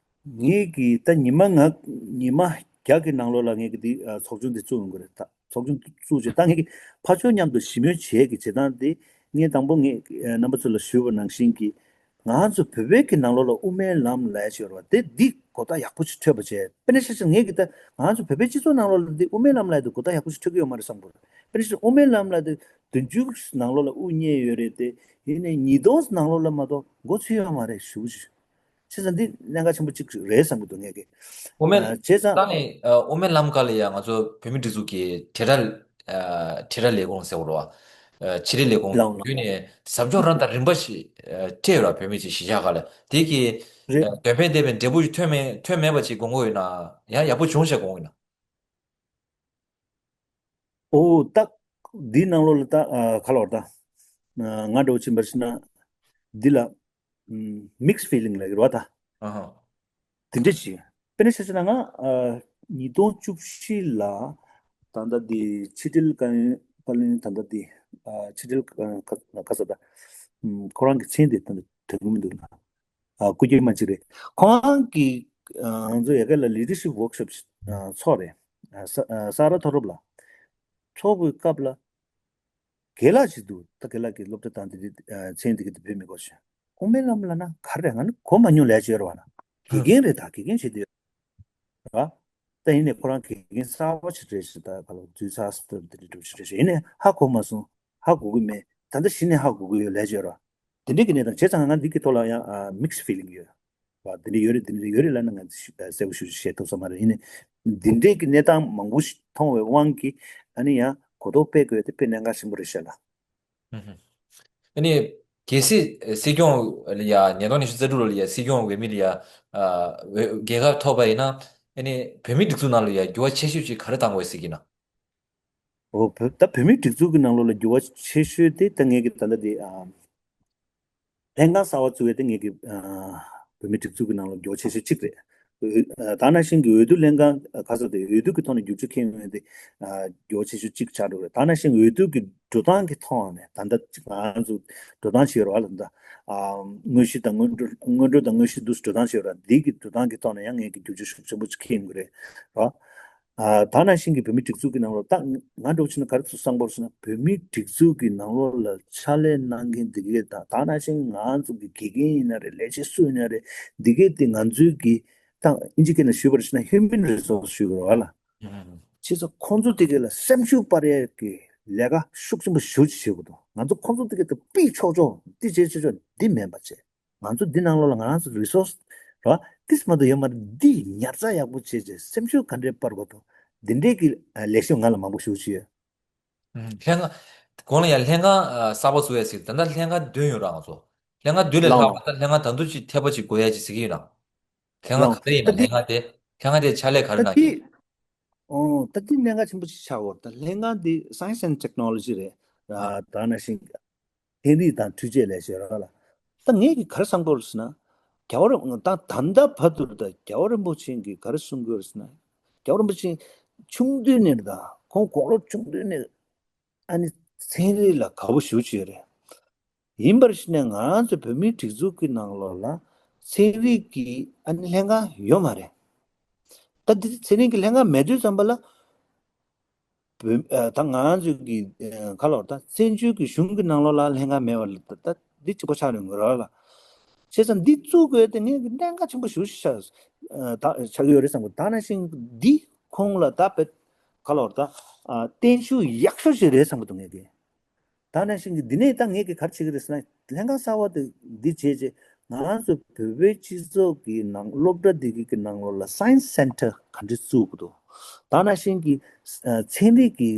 ངས་ཀྱི་ད་ཉི་མ་ང་ཉི་མ་བརྒྱ་གི་ནང་ལོགས་ལ་ངས་ཀྱི་འདི་ཨ་ཚོགས་ཆུང་འདི་བཙུགས་ཡོང་གི་རེད། ད་ཚོགས་ཆུང་བཙུགས་བྱས་ད་ངས་ཀྱི་ཕར་ཕྱོགས་མཉམ་དུ་ཞི་མོལ་བྱེད་ཀྱི་བྱེད་སྟངས་འདི་ངས་དང་པོ་ངས་ཨ་རྣམ་པ་ཚོ་ལ་ཞུས་པ་ནང་བཞིན་གྱི། ང་ཚོ་བོད་པའི་གི་ནང་ལོགས་ལ་དབུ་མའི་ལམ་ལབ་ཡ་ཅིག་ཡོད་རེད་བ། དེ་འདི་གོ་བརྡ་ཡག་པོ་ཅིག་འཕྲོད་པ་བྱས། དཔེར་ན་ཆ་བཞག་ངས་ཀྱི་ད་ང་ཚོ་བོད་པའི་སྤྱི་ཚོགས་ནང་ལོགས་ལ་འདི་དབུ་མའི་ལམ་ལབ་ཡ་དེ་གོ་བརྡ་ཡག་པོ་ཅིག་འཕྲོད་ཀྱི་ཡོད་མ་རེད་བསམ་གི་རེད། དཔེར་ན་ཆ་བཞག་དབུ་མའི་ལམ་ལབ་ཡ་དེ་བདུན་ཅུ་ནང་ལོགས་ལ་དབུ་བརྙེས་ཡོད་རེད་དེ། ཡིན་ནའི་ཉིས་སྟོང་ནང་ལོགས་ལ་མ་གཏོགས་འགོ་ཚུགས་ཡོད་མ་རེད་ཞུ་ཞུ། བྱས་ཙང་འདི་གནད་འགག་ཆེན་པོ་གཅིག་རེད་བསམ་གྱི་འདུག་ངས་ཀྱི། དབུ་མའི་ཨ་བྱས་ཙང་། ད་ནི་ཨ་དབུ་མའི་ལམ་ཁ་ལ་ཡང་ང་ཚོ་བོད་མིའི་སྒྲིག་འཛུགས་ཀྱི་ཁྲལ་ར་ཨ་ཁྲལ་ར་ལས་ཁུངས་ཟེར་བ་རེད་བ། ཨ་ཕྱི་དྲིལ་ལས་ཁུངས་ལའང་བརྒྱུད་ནས་ཟབ་སྦྱོང་རབ་དང་རིམ་པ་ཞིག་ཨ་སྤྲད་ཡོད་ར། བོད་མི་ཅིག་གཞིས་ཆགས་ཁག་ལ་དེ་གི་རེད། ཨ་འདོན་སྤེལ་བསྡད་པའི་འབྲས་བུ་ཞིག་ཐོན་མེད་ཐོན་མེད་པ་ཅིག་དགོངས་ཀྱི་ཡོད་ན། ཡང་ཡག་པོ་བྱུང་ཤག་དགོངས་ཀྱི་ཡོད་ན། ཨོ་ད། འདིའི་ནང་ལོགས་ལ་ད་ཨ་ག་ལབ་དགོས་རེད་ད། ང་འདྲ་བོ་ཕྱིན་པར་ཕྱིན་ན། འདི་ལ་ཨམ་mixed feeling ལབ་ཀྱི་རེད་བ་ད། ཨ་ཧ། དེ་འདྲ་ཅིག་དཔེར་ན་ཆ་བཞག་ན་ང་ཨ་ཉིས་སྟོང་བཅུ་བཞི་ལ་ད་ལྟ་འདི་ཕྱི་དྲིལ་བཀའ་བློན་བཀའ་བློན་ད་ལྟ་འདི་ཨ་ཕྱི་དྲིལ་ཨ་ག་ག་ས་ད་ཨམ་ཁོ་རང་གི་མཚན་དེ་ད་ལྟ་དྲན་གྱི་མི་འདུག་ལ། ཨ་སྐུ་སྒེར་མ་གཅིག་རེད། ཁོང་གིས་ཨ་ང་ཚོ་ཡ་གི་ལ་leadership workshop ཨ་ཚོགས་རེད། ཨ་ས་ཨ་ས་རཱ་མཐོ་སློབ་ལ་ཚོགས་པའི་སྐབས་ལ་རྒན་ལགས་ཅིག་འདུག་ད་རྒན་ལགས་ཀྱི་སློབ་གྲྭ་དང་དེ་འདྲའི་ཨ་མཚན་དེ་ག་དེ་བོད་མི་གོ་ཤེས། དབུ་མའི་ལམ་ལབ་ན་ག་རེ་རེད། ང་ནི་གོ་མ་མྱོང་ལབ་ཡ་ཅིག་ཡོད་རེད་བ་ན། དགེ་རྒན་རེད། ད་དགེ་རྒན་བྱེད་དུས་ར། ད་ཡིན་ནའི་ཁོ་རང་དགེ་རྒན་གསར་པ་ཞིག་རེད་ཞེས་ད་ག་ལ་འཛུལ་ཚར་སོང་དེ་འདྲ་འགྲོ་ཞིག་རེད་ཞེས་ཡིན་ནའི་ཧ་གོ་མ་སོང་། ཧ་གོ་གི་མེད། ད་ལྟ་གཞི་ནས་ཧ་གོ་གི་ཡོད་ལབ་ཀྱི་ཡོད་ར། དེ་འདྲའི་གི་གནས་སྟངས་བྱས་ཙང་ང་འདི་གི་ཐོག་ལ་ཡང་ཨ་mixed feeling ཡོད་བ། དེ་འདྲ་ཡོད་རེད། དེ་འདྲ་ཡོད་རེད་ལབ་ན་ང་གསལ་པོ་ཞེ་པོ་ཅིག་བཤད་ཐུབ་ས་མ་རེད། ཡིན་ནའི་འདི་འདྲའི་གི་གནས་སྟངས་མང་པོ་ཞིག་མཐོང་བའི་དབང་གིས་ཨ་ནི་ཡང་གོ་རྟོགས་སྤེལ་དགོས་དེ་དཔེ་གནད་འགག་ཆེན་པོ་རེད་ཤག་ལ། ཨ་ནི་གལ་སྲིད་སྲིད་སྐྱོང་ལ་ཡ་ཉིས་སྟོང་ཉི་ཤུ་རྩ་དྲུག་ལོ་ལ་ཡ་སྲིད་སྐྱོང་འོས་མི་ལ་ཡ་ཨ་འོས་རྒྱལ་ཁ་ཐོབ་པ་ཡིན་ན། ཨ་ནི་བོད་མིའི་སྒྲིག་འཛུགས་ནང་ལ་ཡ་འགྱུར་བ་ཆེ་ཤོས་ཅིག་ག་རེ་གཏང་དགོས་ཟེར་གྱི་ན། འོ་བོད་ད་བོད་མིའི་སྒྲིག་འཛུགས་ཀྱི་ནང་ལོགས་ལ་འགྱུར་བ་ཆེ་ཤོས་དེ་ད་ངས་ཀྱི་ད་ལྟ་དེ་ཨ་ལྷན་ཁང་གསར་པ་བཙུགས་ཡས་དེ་ངས་ཀྱི་ཨ་བོད་མིའི་སྒྲིག་འཛུགས་ཀྱི་ནང་ལ་འགྱུར་བ་ཆེ་ཤོས་གཅིག་རེད། འོས་ཨ་ད་ནང་བཞིན་གྱི་འོས་བསྡུ་ལྷན་ཁང་ག་ས་དེ་འོས་བསྡུ་གི་ཐོག་ནས་བསྒྱུར་བཅོས་འཁྱེར་ཡོང་ཡས་དེ་ཨ་འགྱུར་བ་ཆེ་ཤོས་གཅིག་ཆགས་འགྲོ་གི་རེད། ད་ནང་བཞིན་འོས་བསྡུ་གི་འགྲོ་སྟངས་ཀྱི་ཐོག་ནས་ད་ལྟ་ཅིག་ང་ཚོ་འགྲོ་སྟངས་བྱེད་རོགས་ལ་ད་ཨ་དངོས་གཞི་དང་སྔོན་འགྲོ་སྔོན་འགྲོ་དང་དངོས་གཞི་འདུག་འགྲོ་སྟངས་བྱེད་རོགས་འདི་གི་འགྲོ་སྟངས་ཀྱི་ཐོག་ནས་ཡང་ངས་ཀྱི་བསྒྱུར་བཅོས་ཤུགས་ཆེན་པོ་ཅིག་འཁྱེར་ཡོང་གི་རེད་རོགས། ཨ་ད་ནང་བཞིན་གྱི་བོད་མིའི་སྒྲིག་འཛུགས་ཀྱི་ནང་ལོགས་ད་ང་འདྲ་བོ་བྱས་ན་ག་རེ་ཚོ་བསམ་པར་སོང་ན་བོད་མིའི་སྒྲིག་འཛུགས་ཀྱི་ནང་ལོགས་ལ་ཕྱག་ལས་གནང་མཁན་འདི་གས་དང་ད་ནང་བཞིན་ང་ཚོ་གི་དགེ་རྒན་ཡིན་ན་རེད། ལས་བྱེད་སུ་ཡིན་ན་རེད། འདི་གས་དེ་ང་ཚོའི་གི་ད་ཨིན་ཇི་སྐད་ནང་ཞུས་པར་བྱས་ན་human resource ཞུ་དགོས་རེད་བ་ལ། བྱས་ཙང་ཁོང་ཚོ་དེ་གས་ལ་སེམས་ཤུགས་སྤར་ཡས་ཀྱི་ལས་ཀ་ཤུགས་ཆེན་པོ་ཞེ་པོ་ཅིག་བྱེད་དགོས་འདུག་ང་ཚོ་ཁོང་ཚོ་དེ་གས་དེ་ཕུད་ཆོག་ཆོག་འདི་བྱེད་ཆོག་ཆོག་འདི་མིན་པ་བྱས། ང་ཚོ་འདི་ནང་ལོགས་ལ་ང་རང་ཚོ་resource ར་ཏིས་མ་གཏོགས་ཡོད་མ་རེད། འདི་ཉར་ཚགས་ཡག་པོ་བྱས་བྱས་སེམས་ཤུགས་ག་འདྲས་སྤར་དགོས་འདུག་འདི་འདྲས་ཀྱི་ཨ་ལས་ཤོག་ང་ལ་མང་པོ་ཞེ་པོ་ཅིག་ཡོད། ཨུམ། ལྷན་ཁང་། གོང་ལ་ཡང་ལྷན་ཁང་ཨ་གསར་པ་བཟོ་ཡ་ཟེར། ད་ལྟ་ལྷན་ཁང་བདུན་ཡོད་ར་ང་ཚོ། ལྷན་ཁང་བདུན་ལས་ལྷག་ལའང་པ་ད་ལྷན་ཁང་ད་དུང་ཅིག་ཐེ་པ་ཅིག་དགོས་ཡ་ཅིག་ཟེར་གྱི་ཡོད་ན། ལྷན་ཁང་ལའང་ག་རེ་ཡིན་ན། ད་འདི་ལྷན་ཁང་དེ་ལྷན་ཁང་དེ་ཕྱག་ལས་ག་རེ་ད་གནང་གི་འདི་ཡོད། ཨོ་ད་འདི་གནད་འགག་ཆེན་པོ་ཅིག་ཆགས་ཡོད་རེད། ད་ལྷན་ཁང་འདི་Science and Technology རེད། ཨ་ད་ནང་བཞིན་ཚན་རིག་དང་འཕྲུལ་ཆས་ལས་བྱེད་ར་ལ། ད་ངས་ཀྱི་ག་རེ་བསམ་གྱི་ཡོད་རེད་ཟེར་ན། རྒྱལ་བ་རིན་ད་ད་ལྟ་བར་དུ་ད་རྒྱལ་བ་རིན་པོ་ཆེ་གིས་ག་རེ་གསུང་གི་ཡོད་རེད་ཟེར་ན། རྒྱལ་བ་རིན་པོ་ཆེ་ཆུང་དུས་ནས་ད་ཁོང་གོ་ལོ་ཆུང་དུས་ནས་ཨ་ནི་ཚན་རིག་ལ་དགའ་པོ་ཞེ་པོ་ཅིག་ཡོད་རེད། ཡིན་པར་བྱས་ནས་ང་རང་ཚོ་བོད་མིའི་སྒྲིག་འཛུགས་ཀྱི་ནང་ལོགས་ལ་ཚན་རིག་གི་ཨ་ནི་ལྷན་ཁང་ཡོད་མ་རེད། ད་འདི་ཚན་རིག་གི་ལྷན་ཁང་མེད་དུས་ཙམ་པ་ལ། བོད་ཨ་ད་ང་རང་ཚོའི་གི་ཨ་ག་ལབ་ད་བཙན་བྱོལ་གི་གཞུང་གི་ནང་ལོགས་ལ་ལྷན་ཁང་མེད་པ་ལ་ད་ད་འདི་གཅིག་པ་ཆགས་ཡོང་གི་རེད་ལ། བྱས་ཙང་འདི་བཙུགས་དགོས་དེ་ངས་ཀྱི་གནད་འགག་ཆེན་པོ་ཞེ་པོ་ཞིག་ཆགས་ཆགས་ཀྱི་ཡོད་རེད་བསམ་གི། ད་ནང་བཞིན་འདི་ཁོང་ལ་ད་བེད་ག་ལོར་ད་བརྟན་བཞུགས་ཡག་ཤོས་ཤིག་རེད་བསམ་གི་འདུག་ངས་ཀྱི། ད་ནང་བཞིན་གྱི་འདི་ནས་ད་ངས་ཀྱི་ག་རེ་བྱེད་ཀྱི་རེད་ཟེར་ན། ལྷན་ཁང་གསར་བ་དེ་འདི་བྱས་རྗེས་ང་རང་ཚོ་བོད་པའི་སྤྱི་ཚོགས་ཀྱི་ནང་སློབ་གྲྭ་འདི་གི་གི་ནང་ལོགས་ལ་Science Center་ག་འདྲས་བཙུགས་དགོས་འདུག་ད་ནང་བཞིན་གྱི་ཚན་རིག་གི་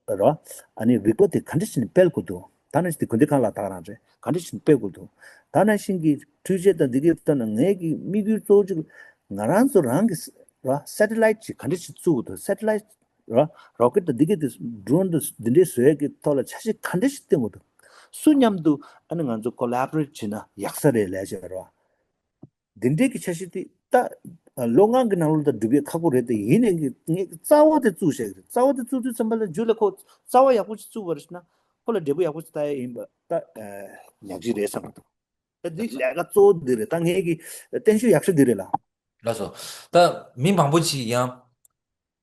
ར་ཨ་ནི་རིག་པ་དེ་ག་འདྲས་བྱས་ནས་སྤེལ་དགོས་འདུག་ད་ནང་བཞིན་དེ་དགོན་སྡེ་ཁག་ལ་ད་ག་རང་རེད། ག་འདྲས་བྱས་ནས་སྤེལ་དགོས་འདུག་ད་ནང་བཞིན་གྱི་འཕྲུལ་ཆས་དང་འདི་གའི་ཐོག་ནས་ངའི་གི་དམིགས་ཡུལ་གཙོ་བོ་གཅིག་ང་རང་ཚོ་རང་གི་ར་Satellite་ཅིག་ག་འདྲས་བྱས་བཙུགས་དགོས་འདུག Satellite ར་རོ་ཀེ་ཊི་དང་འདི་གའི་དེ་ཌོ་རོན་དང་འདི་འདྲའི་བཟོ་ཡས་ཀྱི་ཐོག་ལ་འཆར་གཞི་ག་འདྲ་ཞིག་བཏིང་དགོས་འདུག་སུ་མཉམ་དུ་ཨ་ནི་ང་ཚོ་collaborate་བྱས་ན་ཡག་ས་རེད་ལབ་བྱས་རོ། འདི་འདྲའི་གི་འཆར་གཞི་དེ་ད་ལོ་ལྔ་གི་ནང་ལོགས་ད་སྒྲུབ་ཡས་ཁག་པོ་རེད་དེ། ཡིན་ནའི་གི་ངས་རྩ་བ་དེ་བཙུགས་བཞག་གི་རེད། རྩ་བ་དེ་བཙུགས་དུས་ཙམ་པ་ལ་རྒྱུ་ལ་ཁོ་རྩ་བ་ཡག་པོ་ཞིག་བཙུགས་པ་རེད་ཟེར་ན་ཁོ་ལ་འབྲས་བུ་ཡག་པོ་ཞིག་ལྟ་ཡས་ཡིན་པ་ད་ཉག་གཅིག་རེད་བསམ་གི་འདུག་ད་འདི་ལས་ཀ་གཙོ་བོ་འདི་རེད། ད་ངས་གི་བརྟན་བཞུགས་ཡག་ཤོས་འདི་རེད་ལ། ལགས་སོ། ད་མི་མང་པོ་ཅིག་ཡང་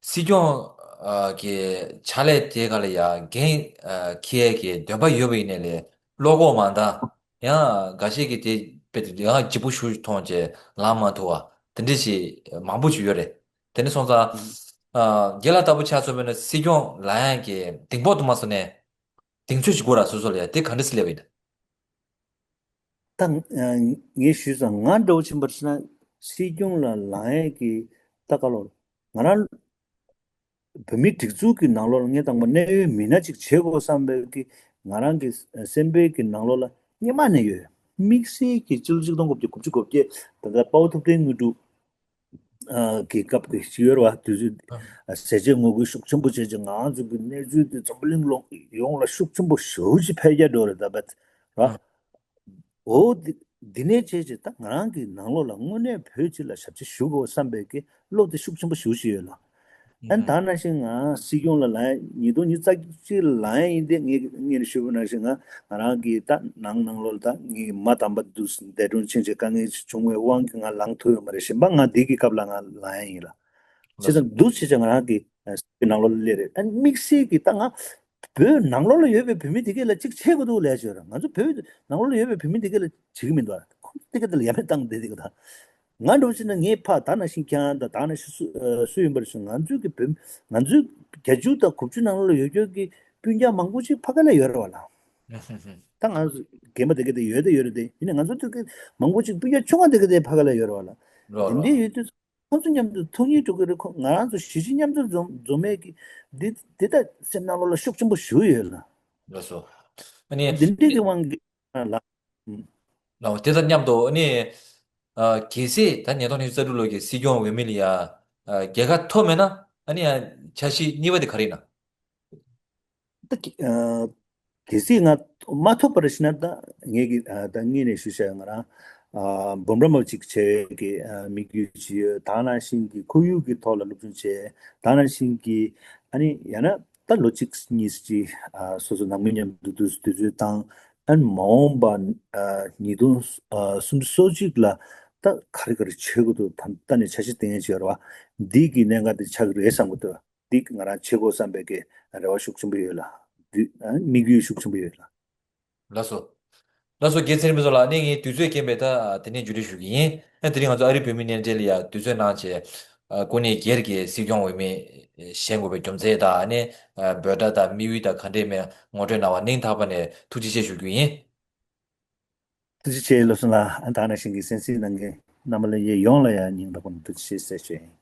སྲིད་སྐྱོང་ཨ་གི་ཕྱག་ལས་དེ་ག་ལ་ཡ་འགན་ཨ་འཁྱེར་གི་འདོད་པ་ཡོད་པ་ཡིན་ནའི་ལས་བློ་ཁོག་མ་འདང་། ཡང་འགའ་ཤས་ཀྱིས་དེ་དཔེ་དེ་ཡང་ལྗིད་པོ་ཞིག་མཐོང་བྱས་ལངས་མ་ཐུབ་པ་དེ་འདྲ་ཞིག་མང་པོ་ཞིག་ཡོད་རེད། དེ་འདྲ་སོང་ཙང་ཨ་རྒན་ལགས་ལྟ་བུ་ཆ་མཚོན་པ་ཡིན་ན་སྲིད་སྐྱོང་ལངས་ཡས་ཀྱི་གདེང་སྤོབས་དུ་མ་སོང་ནས་གདེང་ཚོད་ཞིག་དགོས་ར། སོ་སོ་ལ་ཡ་དེ་ག་འདྲ་སེ་སླེབས་པ་ཡིན་ན། ད་ངས་ཞུས་ཙང་ང་འདྲ་བོ་ཕྱིན་པར་ཕྱིན་ན་སྲིད་སྐྱོང་ལ་ལངས་ཡས་ཀྱི་ད་ག་ལོར་ང་རང་བོད་མིའི་སྒྲིག་འཛུགས་ཀྱི་ནང་ལོགས་ལ་ངས་དང་པོ་གནད་ཡོད་མི་སྣ་ཅིག་བྱེད་དགོས་བསམ་པའི་གི་ང་རང་གི་སེམས་པའི་གི་ནང་ལོགས་ལ་སྔོན་མ་ནས་ཡོད། དམིགས་བསལ་གྱི་སྤྱི་ལོ་ཆིག་སྟོང་དགུ་བརྒྱ་དགུ་བཅུ་གོ་བརྒྱད་ད་ལྟ་དཔའ་བོ་ཐུབ་བསྟན་དངོས་གྲུབ་ཨ་གི་སྐབས་ཀྱི་ཞིག་ཡོད་རེད་བ། དུས་ཚོད་ཨ་ཟས་བཅད་ངོ་རྒོལ་ཤུགས་ཆེན་པོ་བྱས་རྗེས་ང་ཚོ་གི་གནས་ཚུལ་དེ་འཛམ་བུ་གླིང་ལོག་ཡོངས་ལ་ཤུགས་ཆེན་པོ་ཞེ་པོ་ཅིག་འཕེལ་རྒྱས་འགྲོ་རེད་ད་བད་ར། ཨ་འོ་འདི་འདི་ནས་བྱས་རྗེས་ད་ང་རང་གི་ནང་ལོགས་ལ་དངོས་གནས་བོད་སྤྱི་ལ་ཞབས་ཕྱི་ཞུ་དགོས་བསམ་པའི་གི་བློ་དེ་ཤུགས་ཆེན་པོ་ཞེ་པོ་ཅིག་ཡོད་ལ། ཨན་ད་ནང་བཞིན་ང་སྲིད་སྐྱོང་ལ་ལངས་ཉིས་སྟོང་ཉི་ཤུ་རྩ་གཅིག་ལ་ལངས་ཡིན་ཏེ་ངས་ངས་ཞུས་པ་ནང་བཞིན་ང་ང་རང་གི་ད་ནང་ནང་ལོགས་ལ་ད་ངའི་མ་དམ་པ་འདུག་འདས་གྲོངས་ཕྱིན་ཆད་དཀའ་ངལ་བྱུང་བའི་དབང་གིས་ང་ལངས་ཐུབ་ཡོད་མ་རེད། གཞན་པ་ང་འདི་གི་སྐབས་ལ་ང་ལངས་ཡ་ཡིན་ལ། བྱས་ཙང་འདུག་བྱས་ཙང་ང་རང་གི་ཨ་སྲིད་ནང་ལོགས་ལ་སླེབས་རེད། ཨ་དམིགས་བསལ་གྱི་ད་ང་བོད་ནང་ལོགས་ལ་ཡོད་པའི་བོད་མི་དེ་གས་ལ་གཅིག་བྱེད་དགོས་འདུག་ལས་བྱོས་ར། ང་ཚོ་བོད་ནང་ལོགས་ལ་ཡོད་པའི་བོད་མི་དེ་གས་ལ་བྱེད་ཀྱི་མི་འདུག་ཨ། ཁོང་དེ་གས་དེ་ལ་ཡ་མེད་བཏང་བསྡད་དེ་ག་ད། ང་འདྲ་བོ་བྱས་ན་ངས་ཕ་ད་ནང་བཞིན་ཁྱེད་རང་དང་ད་ནང་བཞིན་སུ་ཨ་སུ་ཡིན་པར་ཞུ། ང་ཚོའི་གི་བོད་ང་ཚོའི་བརྒྱད་ཅུ་དང་དགུ་བཅུ་ནང་ལོགས་ལ་ཡོད་རྒྱུ་གི་སྤུན་ཀྱག་མང་པོ་ཅིག་ཕ་ག་ལ་ཡོད་རེད་བ་ལ། ད་ང་ཚོ་རྒན་པ་དེ་ག་དེ་ཡོད་དེ་ཡོད་རེད་དེ། ཡིན་ནའི་ང་ཚོ་དེ་གི་མང་པོ་ཅིག་སྤུན་ཀྱག་ཆུང་བ་དེ་ག་དེ་ཕ་ག་ལ་ཡོད་རེད་བ་ལ། རོ་དེ་རོ། འདྲའི་ཡོད་དུས་ཁོང་ཚོ་མཉམ་དུ་ཐུག་སྙིང་འདོད་ཀྱི་རེད། ཁོ་ང་རང་ཚོ་གཞིས་བྱེས་མཉམ་འཛོམས་འཛོམས་མེད་ཀྱི་འདི་འདི་ལྟ་སེམས་ནང་ལོགས་ལ་ཤུགས་ཆེན་པོ་ཞུ་ཡོད་ལ། ལགས་སོ། ཨ་ནི་འདི་འདྲའི་གི་དབང་གིས་ལ། ལའོ་དེ་དང་མཉམ་དུ་ཨ་ནི་ཨ་གལ་སྲིད་ད་ཉིས་སྟོང་ཉི་ཤུ་རྩ་དྲུག་ལོ་གི་སྲིད་སྐྱོང་འོས་མི་ལ་ཡ་ཨ་རྒྱལ་ཁ་ཐོབ་མེད་ན་ཨ་ནི་ཡ་འཆར་གཞི་གཉིས་པ་དེ་ག་རེ་ཡིན་ན། ད་གི་ཨ་གལ་སྲིད་ང་མ་ཐོབ་པར་ཕྱིན་ན་ད་ངས་ཀྱི་ཨ་ད་སྔོན་ནས་ཞུ་བྱ་ཡོད། ང་རང་ཨ་འབུམ་རམས་པ་ཅིག་བྱེད་ཀྱི་ཨ་དམིགས་ཡུལ་ཅིག་ཡོད། ད་ནང་བཞིན་གྱི་ཁོར་ཡུག་གི་ཐོག་ལ་སློབ་སྦྱོང་བྱེད། ད་ནང་བཞིན་གྱི་ཨ་ནི་ཡང་ན་ད་ལོ་གཅིག་གཉིས་ཅིག་ཨ་སོ་སོ་ནང་མི་མཉམ་དུ་དུས་དུས་ཚོད་བཏང་། ཨ་ནི་མ་འོངས་པ་ཨ་ཉིས་སྟོང་ཨ་སུམ་ཅུ་སོ་གཅིག་ལ་ད་ག་རེ་ག་རེ་བྱེད་དགོས་འདུག་ད་ལྟ་ནས་འཆར་གཞི་བཏིང་ཡས་ཅིག་ཡོད་རེད་བ། འདི་གི་གནད་འགག་དེ་ཆགས་ཀྱི་རེད་བསམ་གྱི་འདུག་འདི་ང་རང་བྱེད་དགོས་བསམ་པའི་གི་རེ་བ་ཤུགས་ཆེན་པོ་ཡོད་ལ། འདི་ཨ་དམིགས་ཡུལ་ཤུགས་ཆེན་པོ་ཡོད་ལ། ལགས་སོ། ལགས་སོ་རྒན་ཚེ་རིང་ཕུན་ཚོགས་ལགས། ཨ་ནི་ངས་དུས་ཚོད་རྐྱེན་པས་ད་དེ་ནས་མཇུག་སྒྲིལ་ཞུ་གི་ཡིན། ཨ་དེ་རིང་ང་ཚོ་ཨ་རིའི་བོད་མི་སྣེ་འདྲེན་ལ་ཡ་དུས་ཚོད་གནང་བྱས་ཨ་སྐུ་ཉིད་སྒེར་གྱི་སྲིད་སྐྱོང་འོས་མི་བཞེངས་དགོས་པའི་རྒྱུ་མཚན་དང་ཨ་ནི་ཨ་འབོད་སྒྲ་དང་དམིགས་ཡུལ་དང་ག་འདྲས་མེད་ངོ་སྤྲོད་གནང་བ་སྙིང་ཐག་པ་ནས་ཐུགས་རྗེ་ཆེ་ཞུ་རྒྱུ་ཡིན། ཐུགས་རྗེ་ཆེ་བློ་བཟང་ལགས། ཨ་ད་ག་ནང་བཞིན་གྱི་གསན་གཟིགས་གནང་མཁན་རྣམ་པ་ལྷན་རྒྱས་ཡོངས་ལ་ཡང་སྙིང་ཐག་པ་ནས་ཐུགས་རྗེ་ཆེ་ཟེར་ཞུ་ཡིན།